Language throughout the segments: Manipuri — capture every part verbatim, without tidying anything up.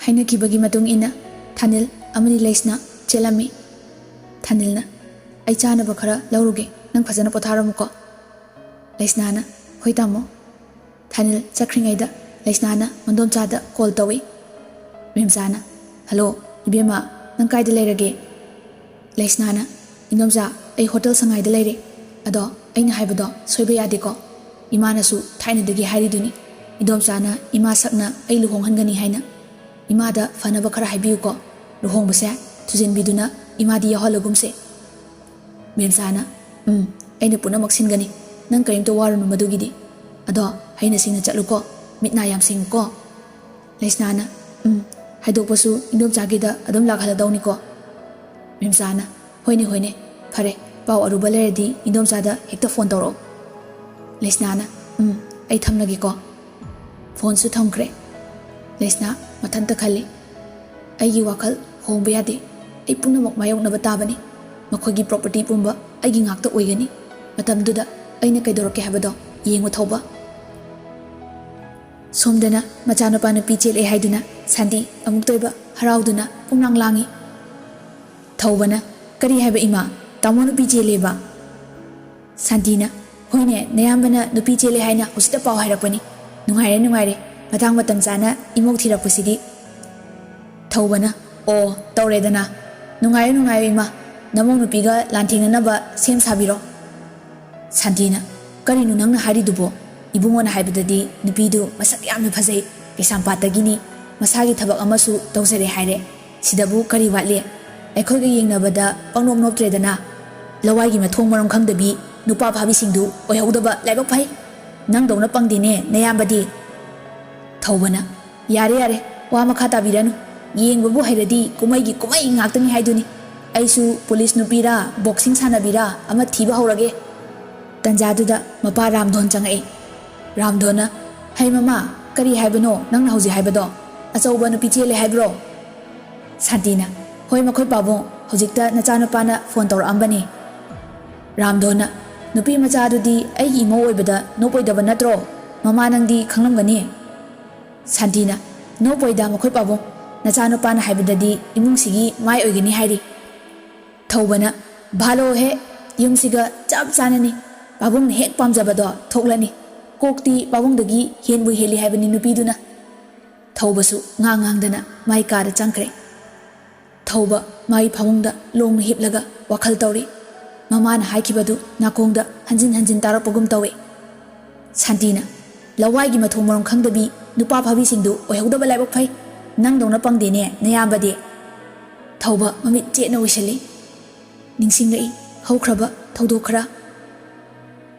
ꯍꯥꯏꯅꯈꯤꯕꯒꯤ ꯃꯇꯨꯡ ꯏꯟꯅ ꯊꯥꯅꯤꯜ ꯑꯃꯗꯤ ꯂꯩꯁꯅꯥ ꯆꯦꯜꯂꯝꯃꯤ꯫ ꯊꯥꯅꯤꯜꯅ, "ꯑꯩ ꯆꯥꯅꯕ ꯈꯔ ꯂꯧꯔꯨꯒꯦ, ꯅꯪ ꯐꯖꯅ ꯄꯣꯊꯥꯔꯝꯃꯨꯀꯣ꯫" ꯂꯩꯁꯅꯥꯅ, "ꯍꯣꯏ ꯇꯥꯃꯣ꯫" ꯊꯥꯅꯤꯜ ꯆꯠꯈ꯭ꯔꯤꯉꯩꯗ ꯂꯩꯁꯅꯥꯅ ꯃꯟꯗꯣꯝꯆꯥꯗ ꯀꯣꯜ ꯇꯧꯏ꯫ ꯃꯦꯝꯆꯥꯅ, "ꯍꯜꯂꯣ, ꯏꯕꯦꯝꯃ, ꯅꯪ ꯀꯥꯏꯗ ꯂꯩꯔꯒꯦ?" ꯂꯩꯁꯅꯥꯅ, "ꯏꯟꯗꯣꯝꯆꯥ, ꯑꯩ ꯍꯣꯇꯦꯜ ꯁꯉꯥꯏꯗ ꯂꯩꯔꯦ꯫ ꯑꯗꯣ ꯑꯩꯅ ꯍꯥꯏꯕꯗꯣ ꯁꯣꯏꯕ ꯌꯥꯗꯦꯀꯣ꯫ ꯏꯃꯥꯅꯁꯨ ꯊꯥꯏꯅꯗꯒꯤ ꯍꯥꯏꯔꯤꯗꯨꯅꯤ, ꯏꯟꯗꯣꯝꯆꯥꯅ ꯏꯃꯥ ꯁꯛꯅ ꯑꯩ ꯂꯨꯍꯣꯡꯍꯟꯒꯅꯤ ꯍꯥꯏꯅ꯫ ꯏꯃꯥꯗ ꯐꯅꯕ ꯈꯔ ꯍꯥꯏꯕꯤꯌꯨꯀꯣ꯫ ꯂꯨꯍꯣꯡꯕꯁꯦ ꯊꯨꯖꯤꯟꯕꯤꯗꯨꯅ ꯏꯃꯥꯗꯤ ꯌꯥꯎꯍꯜꯂꯒꯨꯝꯁꯦ꯫" ꯃꯦꯝꯆꯥꯅ, "ꯎꯝ, ꯑꯩꯅ ꯄꯨꯝꯅꯃꯛ ꯁꯤꯟꯒꯅꯤ꯫ ꯅꯪ ꯀꯔꯤꯝꯇ ꯋꯥꯔꯨꯅꯨ ꯃꯗꯨꯒꯤꯗꯤ꯫ ꯑꯗꯣ ꯍꯩꯅ ꯁꯤꯡꯅ ꯆꯠꯂꯨꯀꯣ꯫ ꯃꯤꯠ ꯅꯥ ꯌꯥꯝ ꯁꯤꯡꯉꯨꯀꯣ꯫" ꯂꯩꯁꯅꯥꯅ, "ꯎꯝ, ꯍꯥꯏꯗꯣꯛꯄꯁꯨ ꯏꯟꯗꯣꯝꯆꯥꯒꯤꯗ ꯑꯗꯨꯝ ꯂꯥꯛꯍꯜꯂꯗꯧꯅꯤꯀꯣ꯫" ꯃꯦꯝꯆꯥꯅ, "ꯍꯣꯏꯅꯦ, ꯍꯣꯏꯅꯦ, ꯐꯔꯦ, ꯄꯥꯎ ꯑꯔꯨꯕ ꯂꯩꯔꯗꯤ ꯏꯟꯗꯣꯝꯆꯥꯗ ꯍꯦꯛꯇ ꯐꯣꯟ ꯇꯧꯔꯛꯑꯣ꯫" ꯂꯩꯁꯅꯥꯅ, "ꯎꯝ, ꯑꯩ ꯊꯝꯂꯒꯦꯀꯣ꯫" ꯐꯣꯟꯁꯨ ꯊꯝꯈ꯭ꯔꯦ꯫ ꯂꯩꯁꯅꯥ ꯃꯊꯟꯇ ꯈꯜꯂꯤ, "ꯑꯩꯒꯤ ꯋꯥꯈꯜ ꯍꯣꯡꯕ ꯌꯥꯗꯦ꯫ ꯑꯩ ꯄꯨꯝꯅꯃꯛ ꯃꯥꯌꯣꯛꯅꯕ ꯇꯥꯕꯅꯤ꯫ ꯃꯈꯣꯏꯒꯤ ꯄ꯭ꯔꯣꯄꯔꯇꯤ ꯄꯨꯝꯕ ꯑꯩꯒꯤ ꯉꯥꯛꯇ ꯑꯣꯏꯒꯅꯤ꯫ ꯃꯇꯝꯗꯨꯗ ꯑꯩꯅ ꯀꯩꯗꯧꯔꯛꯀꯦ ꯍꯥꯏꯕꯗꯣ ꯌꯦꯡꯉꯨ ꯊꯧꯕ꯫" ꯁꯣꯝꯗꯅ ꯃꯆꯥꯅꯨꯄꯥ ꯅꯨꯄꯤ ꯆꯦꯜꯂꯛꯑꯦ ꯍꯥꯏꯗꯨꯅ ꯁꯥꯟꯇꯤ ꯑꯃꯨꯛꯇ ꯑꯣꯏꯕ ꯍꯔꯥꯎꯗꯨꯅ ꯄꯨꯝꯂꯥꯡ ꯂꯥꯡꯉꯤ꯫ ꯊꯧꯕꯅ, "ꯀꯔꯤ ꯍꯥꯏꯕ ꯏꯃꯥ? ꯇꯥꯃꯣ ꯅꯨꯄꯤ ꯆꯦꯜꯂꯦꯕ?" ꯁꯥꯟꯇꯤꯅ, "ꯍꯣꯏꯅꯦ, ꯅꯌꯥꯝꯕꯅ ꯅꯨꯄꯤ ꯆꯦꯜꯂꯦ ꯍꯥꯏꯅ ꯍꯧꯖꯤꯛꯇ ꯄꯥꯎ ꯍꯥꯏꯔꯛꯄꯅꯤ꯫ ꯅꯨꯡꯉꯥꯏꯔꯦ, ꯅꯨꯡꯉꯥꯏꯔꯦ, ꯃꯇꯥꯡ ꯃꯇꯝ ꯆꯥꯅ ꯏꯃꯧ ꯊꯤꯔꯛꯄꯁꯤꯗꯤ꯫" ꯊꯧꯕꯅ, "ꯑꯣ, ꯇꯧꯔꯦꯗꯅ꯫ ꯅꯨꯡꯉꯥꯏꯌꯨ, ꯅꯨꯡꯉꯥꯏꯌꯨ ꯏꯃꯥ, ꯅꯃꯧ ꯅꯨꯄꯤꯒ ꯂꯥꯟꯊꯦꯡꯅꯅꯕ ꯁꯦꯝ ꯁꯥꯕꯤꯔꯣ꯫" ꯁꯥꯟꯇꯤꯅ, "ꯀꯔꯤꯅꯣ ꯅꯪꯅ ꯍꯥꯏꯔꯤꯗꯨꯕꯣ? ꯏꯕꯨꯡꯉꯣꯅ ꯍꯥꯏꯕꯗꯗꯤ ꯅꯨꯄꯤꯗꯨ ꯃꯁꯛ ꯌꯥꯝꯅ ꯐꯖꯩ, ꯀꯩꯁꯥꯝꯄꯥꯠꯇꯒꯤꯅꯤ, ꯃꯁꯥꯒꯤ ꯊꯕꯛ ꯑꯃꯁꯨ ꯇꯧꯖꯔꯦ ꯍꯥꯏꯔꯦ꯫ ꯁꯤꯗꯕꯨ ꯀꯔꯤ ꯋꯥꯠꯂꯤ? ꯑꯩꯈꯣꯏꯒ ꯌꯦꯡꯅꯕꯗ ꯄꯪꯅꯣꯞ ꯅꯣꯞꯇ꯭ꯔꯦꯗꯅ꯫ ꯂꯋꯥꯏꯒꯤ ꯃꯊꯣꯡ ꯃꯔꯝ ꯈꯪꯗꯕꯤ ꯅꯨꯄꯥ ꯐꯥꯕꯤꯁꯤꯡꯗꯨ ꯑꯣꯏꯍꯧꯗꯕ ꯂꯥꯏꯕꯛ ꯐꯩ꯫ ꯅꯪꯗꯧꯅ ꯄꯪꯗꯦꯅꯦ ꯅꯌꯥꯝꯕꯗꯤ꯫" ꯊꯧꯕꯅ, "ꯌꯥꯔꯦ, ꯌꯥꯔꯦ, ꯋꯥ ꯃꯈꯥ ꯇꯥꯕꯤꯔꯅꯨ꯫ ꯌꯦꯡꯕꯕꯨ ꯍꯩꯔꯗꯤ ꯀꯨꯝꯍꯩꯒꯤ ꯀꯨꯝꯍꯩ ꯉꯥꯛꯇꯅꯤ ꯍꯥꯏꯗꯨꯅꯤ꯫ ꯑꯩꯁꯨ ꯄꯨꯂꯤꯁ ꯅꯨꯄꯤꯔꯥ, ꯕꯣꯛꯁꯤꯡ ꯁꯥꯟꯅꯕꯤꯔꯥ ꯑꯃ ꯊꯤꯕ ꯍꯧꯔꯒꯦ꯫" ꯇꯟꯖꯥꯗꯨꯗ ꯃꯄꯥ ꯔꯥꯝꯙꯣꯟ ꯆꯪꯉꯛꯏ꯫ ꯔꯥꯝꯙꯣꯟꯅ, "ꯍꯩ ꯃꯃꯥ, ꯀꯔꯤ ꯍꯥꯏꯕꯅꯣ ꯅꯪꯅ ꯍꯧꯖꯤꯛ ꯍꯥꯏꯕꯗꯣ? ꯑꯆꯧꯕ ꯅꯨꯄꯤ ꯆꯦꯜꯂꯦ ꯍꯥꯏꯕ꯭ꯔꯣ?" ꯁꯥꯟꯇꯤꯅ, "ꯍꯣꯏ, ꯃꯈꯣꯏ ꯄꯥꯕꯨꯡ, ꯍꯧꯖꯤꯛꯇ ꯅꯆꯥꯅꯨꯄꯥꯅ ꯐꯣꯟ ꯇꯧꯔꯛꯑꯝꯕꯅꯤ꯫" ꯔꯥꯝꯙꯣꯟꯅ, "ꯅꯨꯄꯤ ꯃꯆꯥꯗꯨꯗꯤ ꯑꯩꯒꯤ ꯏꯃꯧ ꯑꯣꯏꯕꯗ ꯅꯣꯞꯄꯣꯏꯗꯕ ꯅꯠꯇ꯭ꯔꯣ? ꯃꯃꯥ ꯅꯪꯗꯤ ꯈꯪꯂꯝꯒꯅꯤ꯫" ꯁꯥꯟꯇꯤꯅ, "ꯅꯣꯞꯄꯣꯏꯗ ꯃꯈꯣꯏ ꯄꯥꯕꯨꯡ, ꯅꯆꯥꯅꯨꯄꯥꯅ ꯍꯥꯏꯕꯗꯗꯤ ꯏꯃꯨꯡꯁꯤꯒꯤ ꯃꯥꯏ ꯑꯣꯏꯒꯅꯤ ꯍꯥꯏꯔꯤ꯫ ꯊꯧꯕꯅ, "ꯚꯥꯂꯣ ꯍꯦ, ꯌꯨꯝꯁꯤꯒ ꯆꯞ ꯆꯥꯅꯅꯤ꯫ ꯄꯥꯕꯨꯡꯅ ꯍꯦꯛ ꯄꯥꯝꯖꯕꯗꯣ ꯊꯣꯛꯂꯅꯤ꯫ ꯀꯣꯛꯇꯤ ꯄꯥꯕꯨꯡꯗꯒꯤ ꯍꯦꯟꯕꯨ ꯍꯦꯜꯂꯤ ꯍꯥꯏꯕꯅꯤ ꯅꯨꯄꯤꯗꯨꯅ"꯫ ꯊꯧꯕꯁꯨ ꯉꯥꯡ ꯉꯥꯡꯗꯅ ꯃꯥꯏ ꯀꯥꯗ ꯆꯪꯈ꯭ꯔꯦ꯫ ꯊꯧꯕ ꯃꯥꯒꯤ ꯐꯃꯨꯡꯗ ꯂꯣꯡꯅ ꯍꯤꯞꯂꯒ ꯋꯥꯈꯜ ꯇꯧꯔꯤ꯫ ꯃꯃꯥꯅ ꯍꯥꯏꯈꯤꯕꯗꯨ ꯅꯥꯀꯣꯡꯗ ꯍꯟꯖꯤꯟ ꯍꯟꯖꯤꯟ ꯇꯥꯔꯛꯄꯒꯨꯝ ꯇꯧꯏ꯫ ꯁꯥꯟꯇꯤꯅ, "ꯂꯋꯥꯏꯒꯤ ꯃꯊꯣꯡ ꯃꯔꯝ ꯈꯪꯗꯕꯤ ꯅꯨꯄꯥ ꯐꯥꯕꯤꯁꯤꯡꯗꯨ ꯑꯣꯏꯍꯧꯗꯕ ꯂꯥꯏꯕꯛ ꯐꯩ꯫ ꯅꯪꯗꯧꯅ ꯄꯪꯗꯦꯅꯦ ꯅꯌꯥꯝꯕꯗꯤ"꯫ ꯊꯧꯕ ꯃꯃꯤꯠ ꯆꯦꯠꯅ ꯑꯣꯏꯁꯤꯜꯂꯤ꯫ ꯅꯤꯡꯁꯤꯡꯂꯛꯏ ꯍꯧꯈ꯭ꯔꯕ ꯊꯧꯗꯣꯛ ꯈꯔ꯫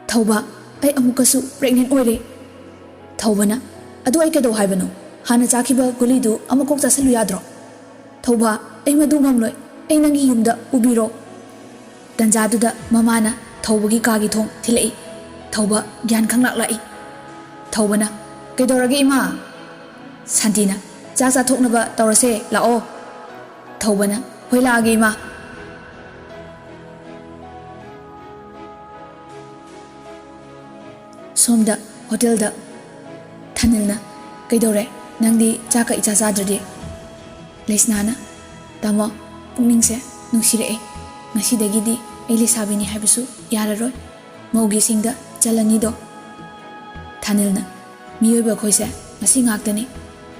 ꯊꯧꯕ, "ꯑꯩ ꯑꯃꯨꯛꯀꯁꯨ pregnant ꯑꯣꯏꯔꯦ"꯫ ꯊꯧꯕꯅ, "ꯑꯗꯨ ꯑꯩ ꯀꯩꯗꯧ ꯍꯥꯏꯕꯅꯣ? ꯍꯥꯟꯅ ꯆꯥꯈꯤꯕ ꯒꯨꯂꯤꯗꯨ ꯑꯃꯨꯛ ꯀꯣꯛ ꯆꯥꯁꯤꯜꯂꯨ ꯌꯥꯗ꯭ꯔꯣ?" ꯊꯧꯕ, "ꯑꯩ ꯃꯗꯨ ꯉꯝꯂꯣꯏ꯫ ꯑꯩ ꯅꯪꯒꯤ ꯌꯨꯝꯗ ꯄꯨꯕꯤꯔꯣ"꯫ ꯇꯟꯖꯥꯗꯨꯗ ꯃꯃꯥꯅ ꯊꯧꯕꯒꯤ ꯀꯥꯒꯤ ꯊꯣꯡ ꯊꯤꯜꯂꯛꯏ꯫ ꯊꯧꯕ ꯒ꯭ꯌꯥꯟ ꯈꯪꯂꯥꯛ ꯂꯥꯛꯏ꯫ ꯊꯧꯕꯅ, "ꯀꯩꯗꯧꯔꯒꯦ ꯏꯃꯥ?" ꯁꯥꯟꯇꯤꯅ, "ꯆꯥꯛ ꯆꯥꯊꯣꯛꯅꯕ ꯇꯧꯔꯁꯦ, ꯂꯥꯛꯑꯣ"꯫ ꯊꯧꯕꯅ, "ꯍꯣꯏ, ꯂꯥꯛꯑꯒꯦ ꯏꯃꯥ"꯫ ꯁꯣꯝꯗ ꯍꯣꯇꯦꯜꯗ ꯊꯥꯅꯤꯜꯅ, "ꯀꯩꯗꯧꯔꯦ? ꯅꯪꯗꯤ ꯆꯥꯛꯀ ꯏꯆꯥ ꯆꯥꯗ꯭ꯔꯗꯤ?" ꯂꯩꯁꯅꯥꯅ, "ꯇꯥꯃꯣ, ꯄꯨꯛꯅꯤꯡꯁꯦ ꯅꯨꯡꯁꯤꯔꯛꯑꯦ꯫ ꯉꯁꯤꯗꯒꯤꯗꯤ ꯑꯩ ꯂꯩꯁꯥꯕꯤꯅꯤ ꯍꯥꯏꯕꯁꯨ ꯌꯥꯔꯔꯣꯏ꯫ ꯃꯧꯒꯤ ꯁꯤꯡꯗ ꯆꯜꯂꯅꯤꯗꯣ"꯫ ꯊꯥꯅꯤꯜꯅ, "ꯃꯤꯑꯣꯏꯕ ꯑꯩꯈꯣꯏꯁꯦ ꯉꯁꯤ ꯉꯥꯛꯇꯅꯤ꯫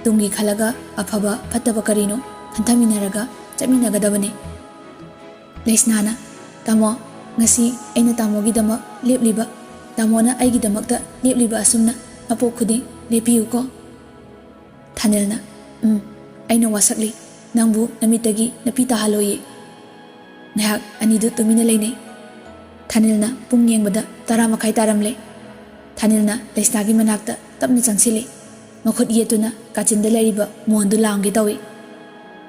ꯇꯨꯡꯒꯤ ꯈꯜꯂꯒ ꯑꯐꯕ ꯐꯠꯇꯕ ꯀꯔꯤꯅꯣ ꯈꯟꯊꯃꯤꯟꯅꯔꯒ ꯆꯠꯃꯤꯟꯅꯒꯗꯕꯅꯤ"꯫ ꯂꯩꯁꯅꯥꯅ, "ꯇꯥꯃꯣ, ꯉꯁꯤ ꯑꯩꯅ ꯇꯥꯃꯣꯒꯤꯗꯃꯛ ꯂꯦꯞꯂꯤꯕ, ꯇꯥꯃꯣꯅ ꯑꯩꯒꯤꯗꯃꯛꯇ ꯂꯦꯞꯂꯤꯕ ꯑꯁꯨꯝꯅ ꯃꯄꯣꯛ ꯈꯨꯗꯤꯡ ꯂꯦꯞꯄꯤꯌꯨꯀꯣ"꯫ ꯊꯥꯅꯤꯜꯅ, "ꯎꯝ, ꯑꯩꯅ ꯋꯥꯁꯛꯂꯤ, ꯅꯪꯕꯨ ꯅꯃꯤꯠꯇꯒꯤ ꯅꯄꯤ ꯇꯥꯍꯜꯂꯣꯏꯌꯦ"꯫ ꯉꯥꯏꯍꯥꯛ ꯑꯅꯤꯗꯨ ꯇꯨꯃꯤꯟꯅ ꯂꯩꯅꯩ꯫ ꯊꯥꯅꯤꯜꯅ ꯄꯨꯡ ꯌꯦꯡꯕꯗ ꯇꯔꯥ ꯃꯈꯥꯏ ꯇꯥꯔꯝꯂꯦ꯫ ꯊꯥꯅꯤꯜꯅ ꯂꯩꯁꯅꯥꯒꯤ ꯃꯅꯥꯛꯇ ꯇꯞꯅ ꯆꯪꯁꯤꯜꯂꯤ꯫ ꯃꯈꯨꯠ ꯌꯦꯠꯇꯨꯅ ꯀꯥꯆꯤꯟꯗ ꯂꯩꯔꯤꯕ ꯃꯣꯟꯗꯨ ꯂꯥꯝꯒꯦ ꯇꯧꯏ꯫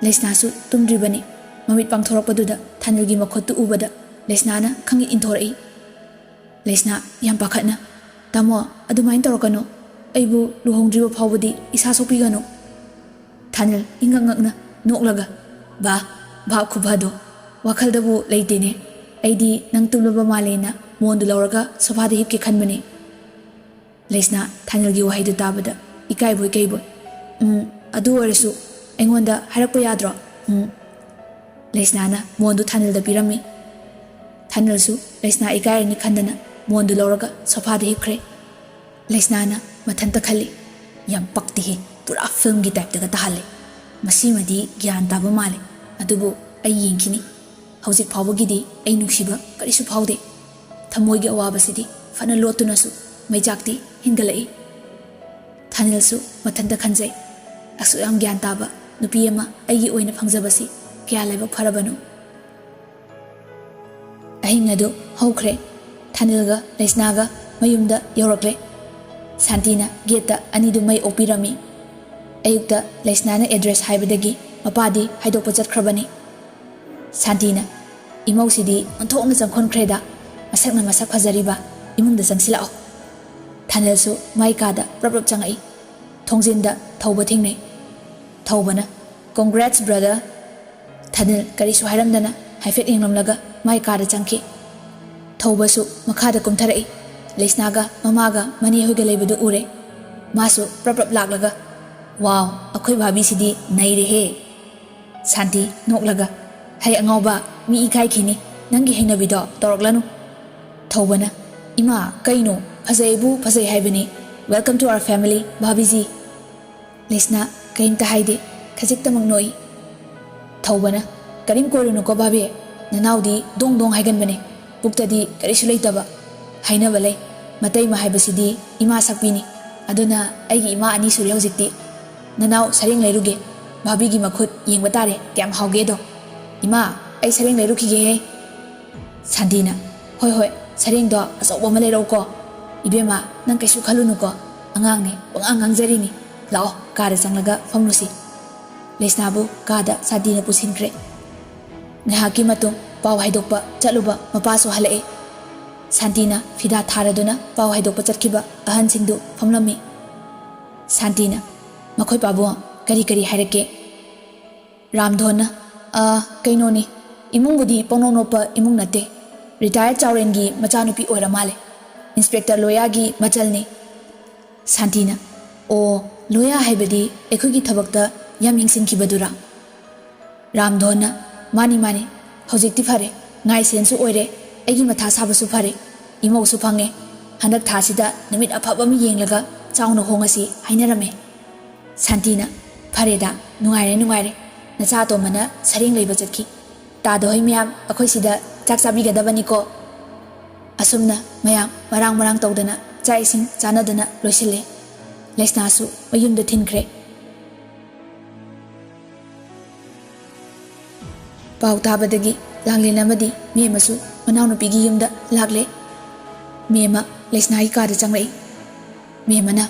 ꯂꯩꯁꯅꯥꯁꯨ ꯇꯨꯝꯗ꯭ꯔꯤꯕꯅꯤ꯫ ꯃꯃꯤꯠ ꯄꯥꯡꯊꯣꯔꯛꯄꯗꯨꯗ ꯊꯥꯅꯤꯜꯒꯤ ꯃꯈꯨꯠꯇꯨ ꯎꯕꯗ ꯂꯩꯁꯅꯥꯅ ꯈꯪꯏ ꯏꯟꯊꯣꯔꯛꯏ꯫ ꯂꯩꯁꯅꯥ ꯌꯥꯝ ꯄꯥꯈꯠꯅ, "ꯇꯥꯃꯣ, ꯑꯗꯨꯃꯥꯏꯅ ꯇꯧꯔꯛꯀꯅꯨ꯫ ꯑꯩꯕꯨ ꯂꯨꯍꯣꯡꯗ꯭ꯔꯤꯕ ꯐꯥꯎꯕꯗꯤ ꯏꯁꯥ ꯁꯣꯛꯄꯤꯒꯅꯨ"꯫ ꯊꯥꯅꯤꯜ ꯏꯪꯉꯛ ꯉꯛꯅ ꯅꯣꯛꯂꯒ, "ꯕꯥ, ꯚꯥꯞ ꯈꯨꯐꯗꯣ꯫ ꯋꯥꯈꯜꯗꯕꯨ ꯂꯩꯇꯦꯅꯦ꯫ ꯑꯩꯗꯤ ꯅꯪ ꯇꯨꯝꯂꯕ ꯃꯥꯜꯂꯦꯅ ꯃꯣꯟꯗꯨ ꯂꯧꯔꯒ ꯁꯣꯐꯥꯗ ꯍꯤꯞꯀꯦ ꯈꯟꯕꯅꯦ"꯫ ꯂꯩꯁꯅꯥ ꯊꯥꯅꯤꯜꯒꯤ ꯋꯥꯍꯩꯗꯨ ꯇꯥꯕꯗ ꯏꯀꯥꯏꯕꯣꯏ ꯀꯩꯕꯣꯏ, "ꯎꯝ, ꯑꯗꯨ ꯑꯣꯏꯔꯁꯨ"꯫ ꯑꯩꯉꯣꯟꯗ ꯍꯥꯏꯔꯛꯄ ꯌꯥꯗ꯭ꯔꯣ? ꯎꯝ꯫ ꯂꯩꯁꯅꯥꯅ ꯃꯣꯟꯗꯨ ꯊꯥꯅꯤꯜꯗ ꯄꯤꯔꯝꯃꯤ꯫ ꯊꯥꯅꯤꯜꯁꯨ ꯂꯩꯁꯅꯥ ꯏꯀꯥꯏꯔꯅꯤ ꯈꯟꯗꯅ ꯃꯣꯟꯗꯨ ꯂꯧꯔꯒ ꯁꯣꯐꯥꯗ ꯍꯤꯞꯈ꯭ꯔꯦ꯫ ꯂꯩꯁꯅꯥꯅ ꯃꯊꯟꯇ ꯈꯜꯂꯤ, "ꯌꯥꯝ ꯄꯛꯇꯦꯍꯦ, ꯄꯨꯔꯥ ꯐꯤꯜꯝꯒꯤ ꯇꯥꯏꯞꯇꯒ ꯇꯥꯍꯜꯂꯦ꯫ ꯃꯁꯤꯃꯗꯤ ꯒ꯭ꯌꯥꯟ ꯇꯥꯕ ꯃꯥꯜꯂꯦ, ꯑꯗꯨꯕꯨ ꯑꯩ ꯌꯦꯡꯈꯤꯅꯤ꯫ ꯍꯧꯖꯤꯛ ꯐꯥꯎꯕꯒꯤꯗꯤ ꯑꯩ ꯅꯨꯡꯁꯤꯕ ꯀꯔꯤꯁꯨ ꯐꯥꯎꯗꯦ꯫ ꯊꯃꯣꯏꯒꯤ ꯑꯋꯥꯕꯁꯤꯗꯤ ꯐꯅ ꯂꯣꯠꯇꯨꯅꯁꯨ ꯃꯩꯆꯥꯛꯇꯤ ꯍꯦꯟꯒꯠꯂꯛꯏ꯫" ꯊꯥꯅꯤꯜꯁꯨ ꯃꯊꯟꯇ ꯈꯟꯖꯩ, "ꯑꯁꯨꯛ ꯌꯥꯝ ꯒ꯭ꯌꯥꯟ ꯇꯥꯕ ꯅꯨꯄꯤ ꯑꯃ ꯑꯩꯒꯤ ꯑꯣꯏꯅ ꯐꯪꯖꯕꯁꯤ ꯀꯌꯥ ꯂꯥꯏꯕꯛ ꯐꯔꯕꯅꯣ꯫" ꯑꯍꯤꯡ ꯑꯗꯨ ꯍꯧꯈ꯭ꯔꯦ꯫ ꯊꯥꯅꯤꯜꯒ ꯂꯩꯁꯅꯥꯒ ꯃꯌꯨꯝꯗ ꯌꯧꯔꯛꯂꯦ꯫ ꯁꯥꯟꯇꯤꯅ ꯒꯦꯠꯇ ꯑꯅꯤꯗꯨ ꯃꯩ ꯑꯣꯛꯄꯤꯔꯝꯃꯤ꯫ ꯑꯌꯨꯛꯇ ꯂꯩꯁꯅꯥꯅ ꯑꯦꯗ꯭ꯔꯦꯁ ꯍꯥꯏꯕꯗꯒꯤ ꯃꯄꯥꯗꯤ ꯍꯥꯏꯗꯣꯛꯄ ꯆꯠꯈ꯭ꯔꯕꯅꯤ꯫ ꯁꯥꯟꯇꯤꯅ, "ꯏꯃꯧꯁꯤꯗꯤ ꯑꯣꯟꯊꯣꯛꯅ ꯆꯪꯈꯣꯟꯈ꯭ꯔꯦꯗ, ꯃꯁꯛꯅ ꯃꯁꯛ ꯐꯖꯔꯤꯕ, ꯏꯃꯨꯡꯗ ꯆꯪꯁꯤꯜꯂꯛꯑꯣ꯫" ꯊꯥꯅꯤꯜꯁꯨ ꯃꯥꯏ ꯀꯥꯗ ꯄ꯭ꯔꯞ ꯄ꯭ꯔꯞ ꯆꯪꯉꯛꯏ꯫ ꯊꯣꯡꯖꯤꯟꯗ ꯊꯧꯕ ꯊꯦꯡꯅꯩ꯫ ꯊꯧꯕꯅ, "Congrats, brother!" ꯊꯥꯅꯤꯜ ꯀꯔꯤꯁꯨ ꯍꯥꯏꯔꯝꯗꯅ ꯍꯥꯏꯐꯦꯠ ꯌꯦꯡꯂꯝꯂꯒ ꯃꯥꯏ ꯀꯥꯗ ꯆꯪꯈꯤ꯫ ꯊꯧꯕꯁꯨ ꯃꯈꯥꯗ ꯀꯨꯝꯊꯔꯛꯏ꯫ ꯂꯩꯁꯅꯥꯒ ꯃꯃꯥꯒ ꯃꯅꯦ ꯍꯣꯏꯒ ꯂꯩꯕꯗꯨ ꯎꯔꯦ꯫ ꯃꯥꯁꯨ ꯄ꯭ꯔꯞ ꯄ꯭ꯔꯞ ꯂꯥꯛꯂꯒ, "ꯋꯥꯎ, ꯑꯩꯈꯣꯏ ꯚꯥꯕꯤꯁꯤꯗꯤ ꯅꯩꯔꯦꯍꯦ!" ꯁꯥꯟꯇꯤ ꯅꯣꯛꯂꯒ, "ꯍꯩ ꯑꯉꯥꯎꯕ, ꯃꯤ ꯏꯀꯥꯏꯈꯤꯅꯤ ꯅꯪꯒꯤ ꯍꯩꯅꯕꯤꯗꯣ ꯇꯧꯔꯛꯂꯅꯨ꯫" ꯊꯧꯕꯅ, "ꯏꯃꯥ, ꯀꯩꯅꯣ? ꯐꯖꯩꯕꯨ ꯐꯖꯩ ꯍꯥꯏꯕꯅꯤ꯫ Welcome to our family, ꯚꯥꯕꯤꯖꯤ꯫" ꯂꯩꯁꯅꯥ ꯀꯔꯤꯝꯇ ꯍꯥꯏꯗꯦ, ꯈꯖꯤꯛꯇꯃꯛ ꯅꯣꯛꯏ꯫ ꯊꯧꯕꯅ, "ꯀꯔꯤꯝ ꯀꯣꯏꯔꯨꯅꯨꯀꯣ ꯚꯥꯕꯤ, ꯅꯅꯥꯎꯗꯤ ꯗꯣꯡ ꯗꯣꯡ ꯍꯥꯏꯒꯟꯕꯅꯦ, ꯄꯨꯛꯇꯗꯤ ꯀꯔꯤꯁꯨ ꯂꯩꯇꯕ꯫ ꯍꯥꯏꯅꯕ ꯂꯩ, ꯃꯇꯩꯃ ꯍꯥꯏꯕꯁꯤꯗꯤ ꯏꯃꯥ ꯁꯛꯄꯤꯅꯤ꯫ ꯑꯗꯨꯅ ꯑꯩꯒꯤ ꯏꯃꯥ ꯑꯅꯤ ꯁꯨꯔꯦ ꯍꯧꯖꯤꯛꯇꯤ꯫ ꯅꯅꯥꯎ ꯁꯔꯦꯡ ꯂꯩꯔꯨꯒꯦ, ꯚꯥꯕꯤꯒꯤ ꯃꯈꯨꯠ ꯌꯦꯡꯕ ꯇꯥꯔꯦ ꯀꯌꯥꯝ ꯍꯥꯎꯒꯦꯗꯣ꯫ ꯏꯃꯥ, ꯑꯩ ꯁꯔꯦꯡ ꯂꯩꯔꯨꯈꯤꯒꯦꯍꯦ꯫" ꯁꯥꯟꯇꯤꯅ, "ꯍꯣꯏ ꯍꯣꯏ, ꯁꯔꯦꯡꯗꯣ ꯑꯆꯧꯕ ꯑꯃ ꯂꯩꯔꯛꯎꯀꯣ꯫ ꯏꯕꯦꯝꯃ, ꯅꯪ ꯀꯩꯁꯨ ꯈꯜꯂꯨꯅꯨꯀꯣ, ꯑꯉꯥꯡꯅꯦ, ꯄꯉꯥꯡ ꯉꯥꯡꯖꯔꯤꯅꯤ꯫ ꯂꯥꯛꯑꯣ, ꯀꯥꯗ ꯆꯪꯂꯒ ꯐꯝꯂꯨꯁꯤ꯫" ꯂꯩꯁꯅꯥꯕꯨ ꯀꯥꯗ ꯁꯥꯟꯇꯤꯅ ꯄꯨꯁꯤꯟꯈ꯭ꯔꯦ꯫ ꯉꯥꯏꯍꯥꯛꯀꯤ ꯃꯇꯨꯡ ꯄꯥꯎ ꯍꯥꯏꯗꯣꯛꯄ ꯆꯠꯂꯨꯕ ꯃꯄꯥꯁꯨ ꯍꯜꯂꯛꯑꯦ꯫ ꯁꯥꯟꯇꯤꯅ ꯐꯤꯗꯥ ꯊꯥꯔꯗꯨꯅ ꯄꯥꯎ ꯍꯥꯏꯗꯣꯛꯄ ꯆꯠꯈꯤꯕ ꯑꯍꯟꯁꯤꯡꯗꯨ ꯐꯝꯂꯝꯃꯤ꯫ ꯁꯥꯟꯇꯤꯅ, "ꯃꯈꯣꯏ ꯄꯥꯕꯨꯡ ꯀꯔꯤ ꯀꯔꯤ ꯍꯥꯏꯔꯛꯀꯦ?" ꯔꯥꯝꯙꯣꯟꯅ, "ꯑ, ꯀꯩꯅꯣꯅꯤ, ꯏꯃꯨꯡꯕꯨꯗꯤ ꯄꯪꯅꯣꯞ ꯅꯣꯞꯄ ꯏꯃꯨꯡ ꯅꯠꯇꯦ꯫ ꯔꯤꯇꯥꯌꯔ ꯆꯥꯎꯔꯦꯟꯒꯤ ꯃꯆꯥꯅꯨꯄꯤ ꯑꯣꯏꯔ ꯃꯥꯜꯂꯦ꯫ ꯏꯟꯁꯄꯦꯛꯇꯔ ꯂꯣꯌꯥꯒꯤ ꯃꯆꯜꯅꯤ꯫" ꯁꯥꯟꯇꯤꯅ, "ꯑꯣ, ꯂꯣꯌꯥ ꯍꯥꯏꯕꯗꯤ ꯑꯩꯈꯣꯏꯒꯤ ꯊꯕꯛꯇ ꯌꯥꯝ ꯌꯦꯡꯁꯤꯟꯈꯤꯕꯗꯨꯔꯥ? ꯔꯥꯝꯙꯣꯟꯅ, "ꯃꯥꯅꯤ, ꯃꯥꯅꯤ, ꯍꯧꯖꯤꯛꯇꯤ ꯐꯔꯦ꯫ ꯉꯥꯏ ꯁꯦꯟꯁꯨ ꯑꯣꯏꯔꯦ, ꯑꯩꯒꯤ ꯃꯊꯥ ꯁꯥꯕꯁꯨ ꯐꯔꯦ, ꯏꯃꯧꯁꯨ ꯐꯪꯉꯦ꯫ ꯍꯟꯗꯛ ꯊꯥꯁꯤꯗ ꯅꯨꯃꯤꯠ ꯑꯐꯕ ꯑꯃ ꯌꯦꯡꯂꯒ ꯆꯥꯎꯅ ꯍꯣꯡꯉꯁꯤ" ꯍꯥꯏꯅꯔꯝꯃꯦ꯫ ꯁꯥꯟꯇꯤꯅ, "ꯐꯔꯦꯗ, ꯅꯨꯡꯉꯥꯏꯔꯦ, ꯅꯨꯡꯉꯥꯏꯔꯦ꯫ ꯅꯆꯥ ꯑꯇꯣꯝꯕꯅ ꯁꯔꯦꯡ ꯂꯩꯕ ꯆꯠꯈꯤ꯫ ꯇꯥꯗ ꯍꯣꯏ ꯃꯌꯥꯝ ꯑꯩꯈꯣꯏ ꯁꯤꯗ ꯆꯥꯛ ꯆꯥꯕꯤꯒꯗꯕꯅꯤꯀꯣ"꯫ ꯑꯁꯨꯝꯅ ꯃꯌꯥꯝ ꯃꯔꯥꯡ ꯃꯔꯥꯡ ꯇꯧꯗꯅ ꯆꯥꯛ ꯏꯁꯤꯡ ꯆꯥꯅꯗꯅ ꯂꯣꯏꯁꯤꯜꯂꯦ꯫ ꯂꯩꯁꯅꯥꯁꯨ ꯃꯌꯨꯝꯗ ꯊꯤꯟꯈ꯭ꯔꯦ꯫ ꯄꯥꯎ ꯇꯥꯕꯗꯒꯤ ꯂꯥꯡꯂꯦꯟ ꯑꯃꯗꯤ ꯃꯦꯝꯃꯁꯨ ꯃꯅꯥꯎꯅꯨꯄꯤꯒꯤ ꯌꯨꯝꯗ ꯂꯥꯛꯂꯦ꯫ ꯃꯦꯝꯃ ꯂꯩꯁꯅꯥꯒꯤ ꯀꯥꯗ ꯆꯪꯂꯛꯏ꯫ ꯃꯦꯝꯃꯅ,